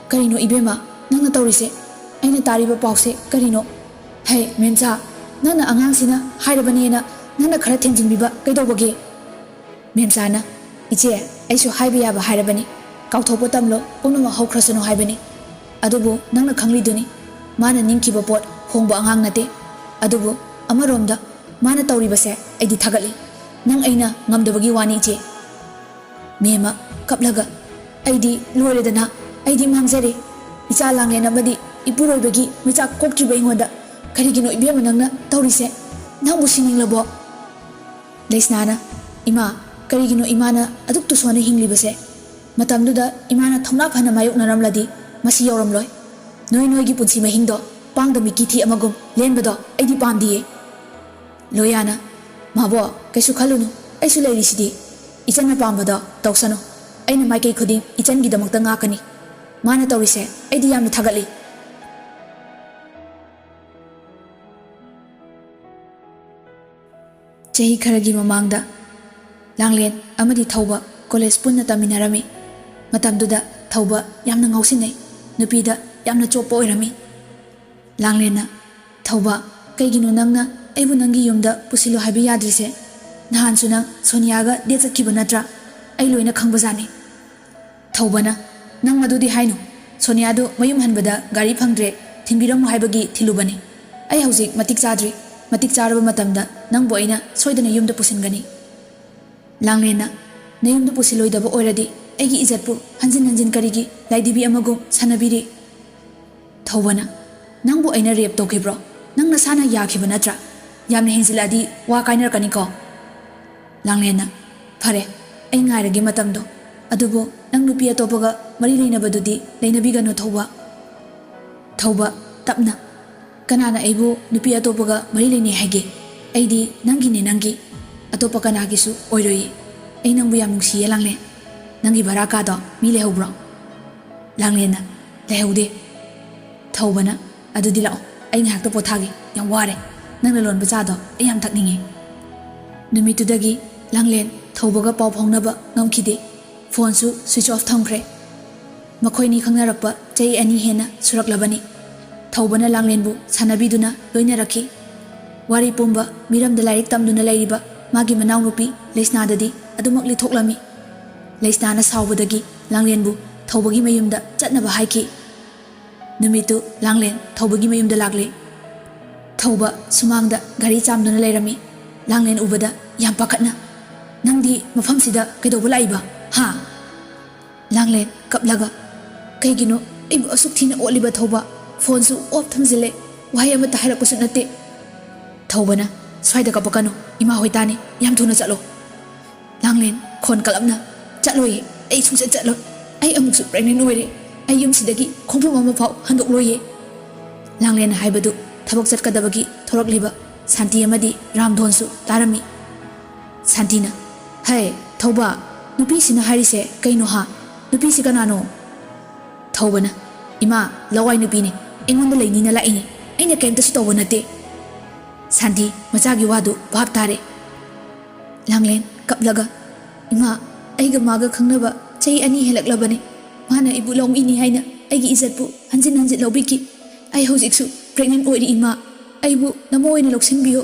"ꯀꯔꯤꯅꯣ ꯏꯕꯦꯝꯃ, ꯅꯪꯅ ꯇꯧꯔꯤꯁꯦ? ꯑꯩꯅ ꯇꯥꯔꯤꯕ ꯄꯥꯎꯁꯦ ꯀꯔꯤꯅꯣ? ꯍꯦ ꯃꯦꯝꯆꯥ, ꯅꯪꯅ ꯑꯉꯥꯡꯁꯤꯅ ꯍꯥꯏꯔꯕꯅꯦꯅ ꯅꯪꯅ ꯈꯔ ꯊꯦꯝꯖꯤꯟꯕꯤꯕ ꯀꯩꯗꯧꯕꯒꯦ?" ꯃꯦꯝꯆꯥꯅ, "ꯏꯆꯦ, ꯑꯩꯁꯨ ꯍꯥꯏꯕ ꯌꯥꯕ ꯍꯥꯏꯔꯕꯅꯤ꯫ ꯀꯥꯎꯊꯣꯛꯄ ꯇꯝꯂꯣ, ꯄꯨꯝꯅꯃꯛ ꯍꯧꯈ꯭ꯔꯁꯅꯨ ꯍꯥꯏꯕꯅꯤ꯫ ꯑꯗꯨꯕꯨ ꯅꯪꯅ ꯈꯪꯂꯤꯗꯨꯅꯤ, ꯃꯥꯅ ꯅꯤꯡꯈꯤꯕ ꯄꯣꯠ ꯍꯣꯡꯕ ꯑꯉꯥꯡ ꯅꯠꯇꯦ꯫ ꯑꯗꯨꯕꯨ ꯑꯃꯔꯣꯝꯗ ꯃꯥꯅ ꯇꯧꯔꯤꯕꯁꯦ ꯑꯩꯗꯤ ꯊꯥꯒꯠꯂꯤ꯫ ꯅꯪ ꯑꯩꯅ ꯉꯝꯗꯕꯒꯤ ꯋꯥꯅꯤ, ꯏꯆꯦ"꯫ ꯃꯦꯝꯃ, ꯀꯞꯂꯒ, "ꯑꯩꯗꯤ ꯂꯣꯏꯔꯦꯗꯅ, ꯑꯩꯗꯤ ꯃꯥꯡꯖꯔꯦ꯫ ꯏꯆꯥ ꯂꯥꯡꯂꯦꯟ ꯑꯃꯗꯤ ꯏꯄꯨꯔꯣꯏꯕꯒꯤ ꯃꯩꯆꯥꯛ ꯀꯣꯛꯇ꯭ꯔꯤꯕ ꯑꯩꯉꯣꯟꯗ ꯀꯔꯤꯒꯤꯅꯣ ꯏꯕꯦꯝꯃ ꯅꯪꯅ ꯇꯧꯔꯤꯁꯦ? ꯅꯪꯕꯨ ꯁꯤꯅꯤꯡꯂꯕꯣ?" ꯂꯩꯁꯅꯥꯅ, "ꯏꯃꯥ, ꯀꯔꯤꯒꯤꯅꯣ ꯏꯃꯥꯅ ꯑꯗꯨꯛ ꯇꯨꯁꯣꯟꯅ ꯍꯤꯡꯂꯤꯕꯁꯦ? ꯃꯇꯝꯗꯨꯗ ꯏꯃꯥꯅ ꯊꯧꯅꯥ ꯐꯅ ꯃꯥꯌꯣꯛꯅꯔꯝꯂꯗꯤ ꯃꯁꯤ ꯌꯧꯔꯝꯂꯣꯏ꯫ ꯅꯣꯏ ꯅꯣꯏꯒꯤ ꯄꯨꯟꯁꯤ ꯃꯍꯤꯡꯗꯣ ꯄꯥꯡꯗ ꯃꯤꯀꯤ ꯊꯤ ꯑꯃꯒꯨꯝ ꯂꯦꯟꯕꯗꯣ ꯑꯩꯗꯤ ꯄꯥꯝꯗꯤꯌꯦ"꯫ ꯂꯣꯌꯥꯅ, "ꯃꯥꯕꯣ, ꯀꯩꯁꯨ ꯈꯜꯂꯨꯅꯨ, ꯑꯩꯁꯨ ꯂꯩꯔꯤꯁꯤꯗꯤ꯫ ꯏꯆꯟꯅ ꯄꯥꯝꯕꯗꯣ ꯇꯧꯁꯅꯨ꯫ ꯑꯩꯅ ꯃꯥꯏꯀꯩ ꯈꯨꯗꯤꯡ ꯏꯆꯟꯒꯤꯗꯃꯛꯇ ꯉꯥꯛꯀꯅꯤ꯫ ꯃꯥꯅ ꯇꯧꯔꯤꯁꯦ ꯑꯩꯗꯤ ꯌꯥꯝꯅ ꯊꯥꯒꯠꯂꯤ"꯫ ꯆꯍꯤ ꯈꯔꯒꯤ ꯃꯃꯥꯡꯗ ꯂꯥꯡꯂꯦꯟ ꯑꯃꯗꯤ ꯊꯧꯕ ꯀꯣꯂꯦꯖ ꯄꯨꯟꯅ ꯇꯝꯃꯤꯟꯅꯔꯝꯃꯤ꯫ ꯃꯇꯝꯗꯨꯗ ꯊꯧꯕ ꯌꯥꯝꯅ ꯉꯥꯎꯁꯤꯟꯅꯩ, ꯅꯨꯄꯤꯗ ꯌꯥꯝꯅ ꯆꯣꯞꯄ ꯑꯣꯏꯔꯝꯃꯤ꯫ ꯂꯥꯡꯂꯦꯟꯅ, "ꯊꯧꯕ, ꯀꯩꯒꯤꯅꯣ ꯅꯪꯅ ꯑꯩꯕꯨ ꯅꯪꯒꯤ ꯌꯨꯝꯗ ꯄꯨꯁꯤꯜꯂꯨ ꯍꯥꯏꯕ ꯌꯥꯗ꯭ꯔꯤꯁꯦ? ꯅꯍꯥꯟꯁꯨ ꯅꯪ ꯁꯣꯅꯤꯌꯥꯒ ꯗꯦꯠ ꯆꯠꯈꯤꯕ ꯅꯠꯇ꯭ꯔꯥ? ꯑꯩ ꯂꯣꯏꯅ ꯈꯪꯕꯖꯥꯠꯅꯤ"꯫ ꯊꯧꯕꯅ, "ꯅꯪ ꯃꯗꯨꯗꯤ ꯍꯥꯏꯅꯨ꯫ ꯁꯣꯅꯤꯌꯥꯗꯨ ꯃꯌꯨꯝ ꯍꯟꯕꯗ ꯒꯥꯔꯤ ꯐꯪꯗ꯭ꯔꯦ, ꯊꯤꯟꯕꯤꯔꯝꯃꯨ ꯍꯥꯏꯕꯒꯤ ꯊꯤꯜꯂꯨꯕꯅꯤ꯫ ꯑꯩ ꯍꯧꯖꯤꯛ ꯃꯇꯤꯛ ꯆꯥꯗ꯭ꯔꯤ꯫ ꯃꯇꯤꯛ ꯆꯥꯔꯕ ꯃꯇꯝꯗ ꯅꯪꯕꯨ ꯑꯩꯅ ꯁꯣꯏꯗꯅ ꯌꯨꯝꯗ ꯄꯨꯁꯤꯟꯒꯅꯤ"꯫ ꯂꯥꯡꯂꯦꯟꯅ, "ꯅꯌꯨꯝꯗ ꯄꯨꯁꯤꯜꯂꯣꯏꯗꯕ ꯑꯣꯏꯔꯗꯤ ꯑꯩꯒꯤ ꯏꯖꯠꯄꯨ ꯍꯟꯖꯤꯟ ꯍꯟꯖꯤꯟ ꯀꯔꯤꯒꯤ ꯂꯥꯏꯙꯤꯕꯤ ꯑꯃꯒꯨꯝ ꯁꯥꯟꯅꯕꯤꯔꯤ?" ꯊꯧꯕꯅ, "ꯅꯪꯕꯨ ꯑꯩꯅ ꯔꯦꯞ ꯇꯧꯈꯤꯕ꯭ꯔꯣ? ꯅꯪ ꯅꯁꯥꯅ ꯌꯥꯈꯤꯕ ꯅꯠꯇ꯭ꯔꯥ? ꯌꯥꯝꯅ ꯍꯦꯟꯖꯤꯜꯂꯛꯑꯗꯤ ꯋꯥ ꯀꯥꯏꯅꯔꯛꯀꯅꯤꯀꯣ꯫" ꯂꯥꯡꯂꯦꯟꯅ, "ꯐꯔꯦ, ꯑꯩ ꯉꯥꯏꯔꯒꯦ ꯃꯇꯝꯗꯣ꯫ ꯑꯗꯨꯕꯨ ꯅꯪ ꯅꯨꯄꯤ ꯑꯇꯣꯞꯄꯒ ꯃꯔꯤ ꯂꯩꯅꯕꯗꯨꯗꯤ ꯂꯩꯅꯕꯤꯒꯅꯨ, ꯊꯧꯕ꯫" ꯊꯧꯕ, ꯇꯞꯅ, "ꯀꯅꯥꯅ ꯑꯩꯕꯨ ꯅꯨꯄꯤ ꯑꯇꯣꯞꯄꯒ ꯃꯔꯤ ꯂꯩꯅꯩ ꯍꯥꯏꯒꯦ? ꯑꯩꯗꯤ ꯅꯪꯒꯤꯅꯦ, ꯅꯪꯒꯤ꯫ ꯑꯇꯣꯞꯄ ꯀꯅꯥꯒꯤꯁꯨ ꯑꯣꯏꯔꯣꯏꯌꯦ꯫ ꯑꯩ ꯅꯪꯕꯨ ꯌꯥꯝ ꯅꯨꯡꯁꯤꯌꯦ, ꯂꯥꯡꯂꯦꯟ꯫ ꯅꯪꯒꯤ ꯚꯔꯥ ꯀꯥꯗꯣ ꯃꯤ ꯂꯩꯍꯧꯕ꯭ꯔꯣ?" ꯂꯥꯡꯂꯦꯟꯅ, "ꯂꯩꯍꯧꯗꯦ꯫" ꯊꯧꯕꯅ, "ꯑꯗꯨꯗꯤ ꯂꯥꯛꯑꯣ, ꯑꯩ ꯉꯥꯏꯍꯥꯛꯇ ꯄꯣꯊꯥꯒꯦ, ꯌꯥꯝ ꯋꯥꯔꯦ꯫ ꯅꯪꯅ ꯂꯣꯟꯕ ꯆꯥꯗꯣ ꯑꯩ ꯌꯥꯝ ꯊꯛꯅꯤꯡꯉꯦ꯫" ꯅꯨꯃꯤꯠꯇꯨꯗꯒꯤ ꯂꯥꯡꯂꯦꯟ ꯊꯧꯕꯒ ꯄꯥꯎ ꯐꯥꯎꯅꯕ ꯉꯝꯈꯤꯗꯦ꯫ ꯐꯣꯟꯁꯨ switch off ꯊꯝꯈ꯭ꯔꯦ꯫ ꯃꯈꯣꯏꯅꯤ ꯈꯪꯅꯔꯛꯄ ꯆꯍꯤ ꯑꯅꯤ ꯍꯦꯟꯅ ꯁꯨꯔꯛꯂꯕꯅꯤ꯫ ꯊꯧꯕꯅ ꯂꯥꯡꯂꯦꯟꯕꯨ ꯁꯥꯟꯅꯕꯤꯗꯨꯅ ꯂꯣꯏꯅꯔꯛꯈꯤ꯫ ꯋꯥꯔꯤ ꯄꯨꯝꯕ ꯃꯤꯔꯝꯗ ꯂꯥꯏꯔꯤꯛ ꯇꯝꯗꯨꯅ ꯂꯩꯔꯤꯕ ꯃꯥꯒꯤ ꯃꯅꯥꯎꯅꯨꯄꯤ ꯂꯩꯁꯅꯥꯗꯗꯤ ꯑꯗꯨꯃꯛ ꯂꯤꯊꯣꯛꯂꯝꯃꯤ꯫ ꯂꯩꯁꯅꯥꯅ ꯁꯥꯎꯕꯗꯒꯤ ꯂꯥꯡꯂꯦꯟꯕꯨ ꯊꯧꯕꯒꯤ ꯃꯌꯨꯝꯗ ꯆꯠꯅꯕ ꯍꯥꯏꯈꯤ꯫ ꯅꯨꯃꯤꯠꯇꯨ ꯂꯥꯡꯂꯦꯟ ꯊꯧꯕꯒꯤ ꯃꯌꯨꯝꯗ ꯂꯥꯛꯂꯦ꯫ ꯊꯧꯕ ꯁꯨꯃꯥꯡꯗ ꯒꯥꯔꯤ ꯆꯥꯝꯗꯨꯅ ꯂꯩꯔꯝꯃꯤ꯫ ꯂꯥꯡꯂꯦꯟ ꯎꯕꯗ ꯌꯥꯝ ꯄꯥꯈꯠꯅ, "ꯅꯪꯗꯤ ꯃꯐꯝꯁꯤꯗ ꯀꯩꯗꯧꯕ ꯂꯥꯛꯏꯕ? ꯍꯥ?" ꯂꯥꯡꯂꯦꯟ, ꯀꯞꯂꯒ, "ꯀꯩꯒꯤꯅꯣ ꯑꯩꯕꯨ ꯑꯁꯨꯛ ꯊꯤꯅ ꯑꯣꯠꯂꯤꯕ, ꯊꯧꯕ? ꯐꯣꯟꯁꯨ off ꯊꯝꯖꯤꯜꯂꯦ, ꯋꯥꯍꯩ ꯑꯃꯠꯇ ꯍꯥꯏꯔꯛꯄꯁꯨ ꯅꯠꯇꯦ꯫" ꯊꯧꯕꯅ, "ꯁ꯭ꯋꯥꯏꯗ ꯀꯞꯄꯛꯀꯅꯨ, ꯏꯃꯥ ꯍꯣꯏ ꯇꯥꯅꯤ, ꯌꯥꯝ ꯊꯨꯅ ꯆꯠꯂꯣ꯫" ꯂꯥꯡꯂꯦꯟ, ꯈꯣꯟ ꯀꯜꯂꯞꯅ, "ꯆꯠꯂꯣꯏꯌꯦ, ꯑꯩ ꯁꯨꯡꯆꯠ ꯆꯠꯂꯣꯏ꯫ ꯑꯩ ꯑꯃꯨꯛꯁꯨ pregnant ꯑꯣꯏꯔꯦ꯫ ꯑꯩ ꯌꯨꯝꯁꯤꯗꯒꯤ ꯈꯣꯡꯐꯝ ꯑꯃꯐꯥꯎ ꯍꯟꯗꯣꯛꯂꯣꯏꯌꯦ꯫" ꯂꯥꯡꯂꯦꯟꯅ ꯍꯥꯏꯕꯗꯨ ꯊꯕꯛ ꯆꯠꯀꯗꯕꯒꯤ ꯊꯣꯔꯛꯂꯤꯕ ꯁꯥꯟꯇꯤ ꯑꯃꯗꯤ ꯔꯥꯝꯙꯣꯟꯁꯨ ꯇꯥꯔꯝꯃꯤ꯫ ꯁꯥꯟꯇꯤꯅ, "ꯍꯩ, ꯊꯧꯕ, ꯅꯨꯄꯤꯁꯤꯅ ꯍꯥꯏꯔꯤꯁꯦ ꯀꯩꯅꯣ ꯍꯥ? ꯅꯨꯄꯤꯁꯤ ꯀꯅꯥꯅꯣ?" ꯊꯧꯕꯅ, "ꯏꯃꯥ, ꯂꯋꯥꯏ ꯅꯨꯄꯤꯅꯦ, ꯑꯩꯉꯣꯟꯗ ꯂꯩꯅꯤꯅ ꯂꯥꯛꯏꯅꯦ, ꯑꯩꯅ ꯀꯩꯝꯇꯁꯨ ꯇꯧꯕ ꯅꯠꯇꯦ꯫" ꯁꯥꯟꯇꯤ, ꯃꯆꯥꯒꯤ ꯋꯥꯗꯨ ꯚꯥꯞ ꯇꯥꯔꯦ꯫ ꯂꯥꯡꯂꯦꯟ, ꯀꯞꯂꯒ, "ꯏꯃꯥ, ꯑꯩꯒ ꯃꯥꯒ ꯈꯪꯅꯕ ꯆꯍꯤ ꯑꯅꯤ ꯍꯦꯜꯂꯛꯂꯕꯅꯦ꯫ ꯃꯥꯅ ꯑꯩꯕꯨ ꯂꯧꯃꯤꯅꯤ ꯍꯥꯏꯅ ꯑꯩꯒꯤ ꯏꯖꯠꯄꯨ ꯍꯟꯖꯤꯟ ꯍꯟꯖꯤꯟ ꯂꯧꯕꯤꯈꯤ꯫ ꯑꯩ ꯍꯧꯖꯤꯛꯁꯨ pregnant ꯑꯣꯏꯔꯤ, ꯏꯃꯥ꯫ ꯑꯩꯕꯨ ꯅꯃꯧ ꯑꯣꯏꯅ ꯂꯧꯁꯤꯟꯕꯤꯌꯨ꯫"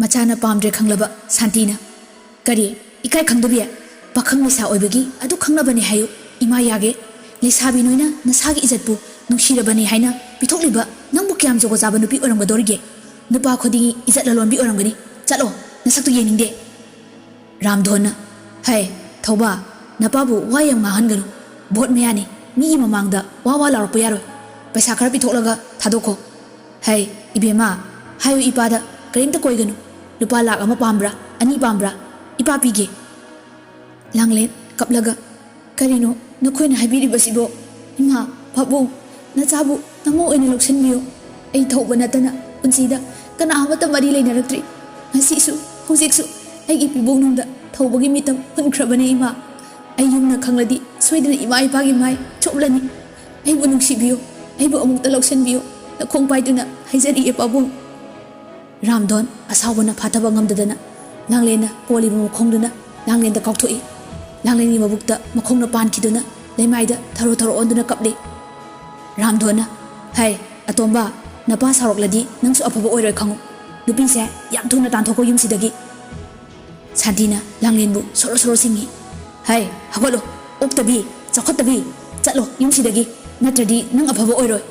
ꯃꯆꯥꯅ ꯄꯥꯝꯗ꯭ꯔꯦ ꯈꯪꯂꯕ ꯁꯥꯟꯇꯤꯅ, "ꯀꯔꯤ? ꯏꯀꯥꯏ ꯈꯪꯗꯕꯤ? ꯄꯥꯈꯪ ꯂꯩꯁꯥ ꯑꯣꯏꯕꯒꯤ ꯑꯗꯨ ꯈꯪꯅꯕꯅꯦ ꯍꯥꯏꯌꯨ꯫ ꯏꯃꯥ ꯌꯥꯒꯦ꯫ ꯂꯩꯁꯥꯕꯤ ꯅꯣꯏꯅ ꯅꯁꯥꯒꯤ ꯏꯖꯠꯄꯨ ꯅꯨꯡꯁꯤꯔꯕꯅꯦ ꯍꯥꯏꯅ ꯄꯤꯊꯣꯛꯂꯤꯕ ꯅꯪꯕꯨ ꯀꯌꯥꯝ ꯖꯨꯒꯣꯠ ꯆꯥꯕ ꯅꯨꯄꯤ ꯑꯣꯏꯔꯝꯒꯗꯧꯔꯤꯒꯦ? ꯅꯨꯄꯥ ꯈꯨꯗꯤꯡꯒꯤ ꯏꯖꯠ ꯂꯂꯣꯟꯕꯤ ꯑꯣꯏꯔꯝꯒꯅꯤ꯫ ꯆꯠꯂꯣ, ꯅꯁꯛꯇꯨ ꯌꯦꯡꯅꯤꯡꯗꯦ꯫" ꯔꯥꯝꯙꯣꯟꯅ, "ꯍꯩ, ꯊꯧꯕ, ꯅꯄꯥꯕꯨ ꯋꯥ ꯌꯥꯝ ꯉꯥꯡꯍꯟꯒꯅꯨ꯫ Vote ꯃꯌꯥꯅꯤ, ꯃꯤꯒꯤ ꯃꯃꯥꯡꯗ ꯋꯥ ꯋꯥ ꯂꯥꯎꯔꯛꯄ ꯌꯥꯔꯣꯏ꯫ ꯄꯩꯁꯥ ꯈꯔ ꯄꯤꯊꯣꯛꯂꯒ ꯊꯥꯗꯣꯛꯈꯣ꯫ ꯍꯩ, ꯏꯕꯦꯝꯃ, ꯍꯥꯏꯌꯨ ꯏꯄꯥꯗ, ꯀꯔꯤꯝꯇ ꯀꯣꯏꯒꯅꯨ꯫ ꯂꯨꯄꯥ ꯂꯥꯛ ꯑꯃ ꯄꯥꯝꯕ꯭ꯔꯥ, ꯑꯅꯤ ꯄꯥꯝꯕ꯭ꯔꯥ? ꯏꯄꯥ ꯄꯤꯒꯦ꯫ ꯂꯥꯡꯂꯦꯟ ꯀꯞꯂꯒ, "ꯀꯔꯤꯅꯣ ꯅꯈꯣꯏꯅ ꯍꯥꯏꯕꯤꯔꯤꯕꯁꯤꯕꯣ? ꯏꯃꯥ, ꯄꯥꯕꯨꯡ, ꯅꯆꯥꯕꯨ ꯅꯃꯧ ꯑꯣꯏꯅ ꯂꯧꯁꯤꯟꯕꯤꯌꯨ꯫ ꯑꯩ ꯊꯧꯕ ꯅꯠꯇꯅ ꯄꯨꯟꯁꯤꯗ ꯀꯅꯥ ꯑꯃꯠꯇ ꯃꯔꯤ ꯂꯩꯅꯔꯛꯇ꯭ꯔꯤ꯫ ꯉꯁꯤꯁꯨ, ꯍꯧꯖꯤꯛꯁꯨ ꯑꯩꯒꯤ ꯄꯤꯕꯣꯛꯅꯨꯡꯗ ꯊꯧꯕꯒꯤ ꯃꯤꯇꯝ ꯍꯨꯟꯈ꯭ꯔꯕꯅꯦ ꯏꯃꯥ꯫ ꯑꯩ ꯌꯨꯝꯅ ꯈꯪꯂꯗꯤ ꯁꯣꯏꯗꯅ ꯏꯃꯥ ꯏꯄꯥꯒꯤ ꯃꯥꯏ ꯆꯣꯞꯂꯅꯤ꯫ ꯑꯩꯕꯨ ꯅꯨꯡꯁꯤꯕꯤꯌꯨ, ꯑꯩꯕꯨ ꯑꯃꯨꯛꯇ ꯂꯧꯁꯤꯟꯕꯤꯌꯨ", ꯅꯈꯣꯡ ꯄꯥꯏꯗꯨꯅ ꯍꯥꯏꯖꯔꯤꯑꯦ ꯄꯥꯕꯨꯡ꯫ ꯔꯥꯝꯙꯣꯟ ꯑꯁꯥꯎꯕꯅ ꯐꯥꯊꯕ ꯉꯝꯗꯗꯅ ꯂꯥꯡꯂꯦꯟꯅ ꯀꯣꯜꯂꯤꯕ ꯃꯈꯣꯡꯗꯨꯅ ꯂꯥꯡꯂꯦꯟꯗ ꯀꯥꯎꯊꯣꯛꯏ꯫ ꯂꯥꯡꯂꯦꯟꯒꯤ ꯃꯕꯨꯛꯇ ꯃꯈꯣꯡꯅ ꯄꯥꯟꯈꯤꯗꯨꯅ ꯂꯩꯃꯥꯏꯗ ꯊꯔꯣ ꯊꯔꯣ ꯑꯣꯟꯗꯨꯅ ꯀꯞꯂꯤ꯫ ꯔꯥꯝꯙꯣꯟꯅ, "ꯍꯩ, ꯑꯇꯣꯝꯕ, ꯅꯄꯥ ꯁꯥꯎꯔꯛꯂꯗꯤ ꯅꯪꯁꯨ ꯑꯐꯕ ꯑꯣꯏꯔꯣꯏ ꯈꯪꯉꯨ꯫ ꯅꯨꯄꯤꯁꯦ ꯌꯥꯝ ꯊꯨꯅ ꯇꯥꯟꯊꯣꯛꯈꯣ ꯌꯨꯝꯁꯤꯗꯒꯤ"꯫ ꯁꯥꯟꯇꯤꯅ ꯂꯥꯡꯂꯦꯟꯕꯨ ꯁꯣꯔꯣ ꯁꯣꯔꯣ ꯁꯤꯡꯉꯤ꯫ "ꯍꯩ, ꯍꯧꯒꯠꯂꯣ, ꯑꯣꯛꯇꯕꯤ, ꯆꯥꯎꯈꯠꯇꯕꯤ, ꯆꯠꯂꯣ ꯌꯨꯝꯁꯤꯗꯒꯤ, ꯅꯠꯇ꯭ꯔꯗꯤ ꯅꯪ ꯑꯐꯕ ꯑꯣꯏꯔꯣꯏ"꯫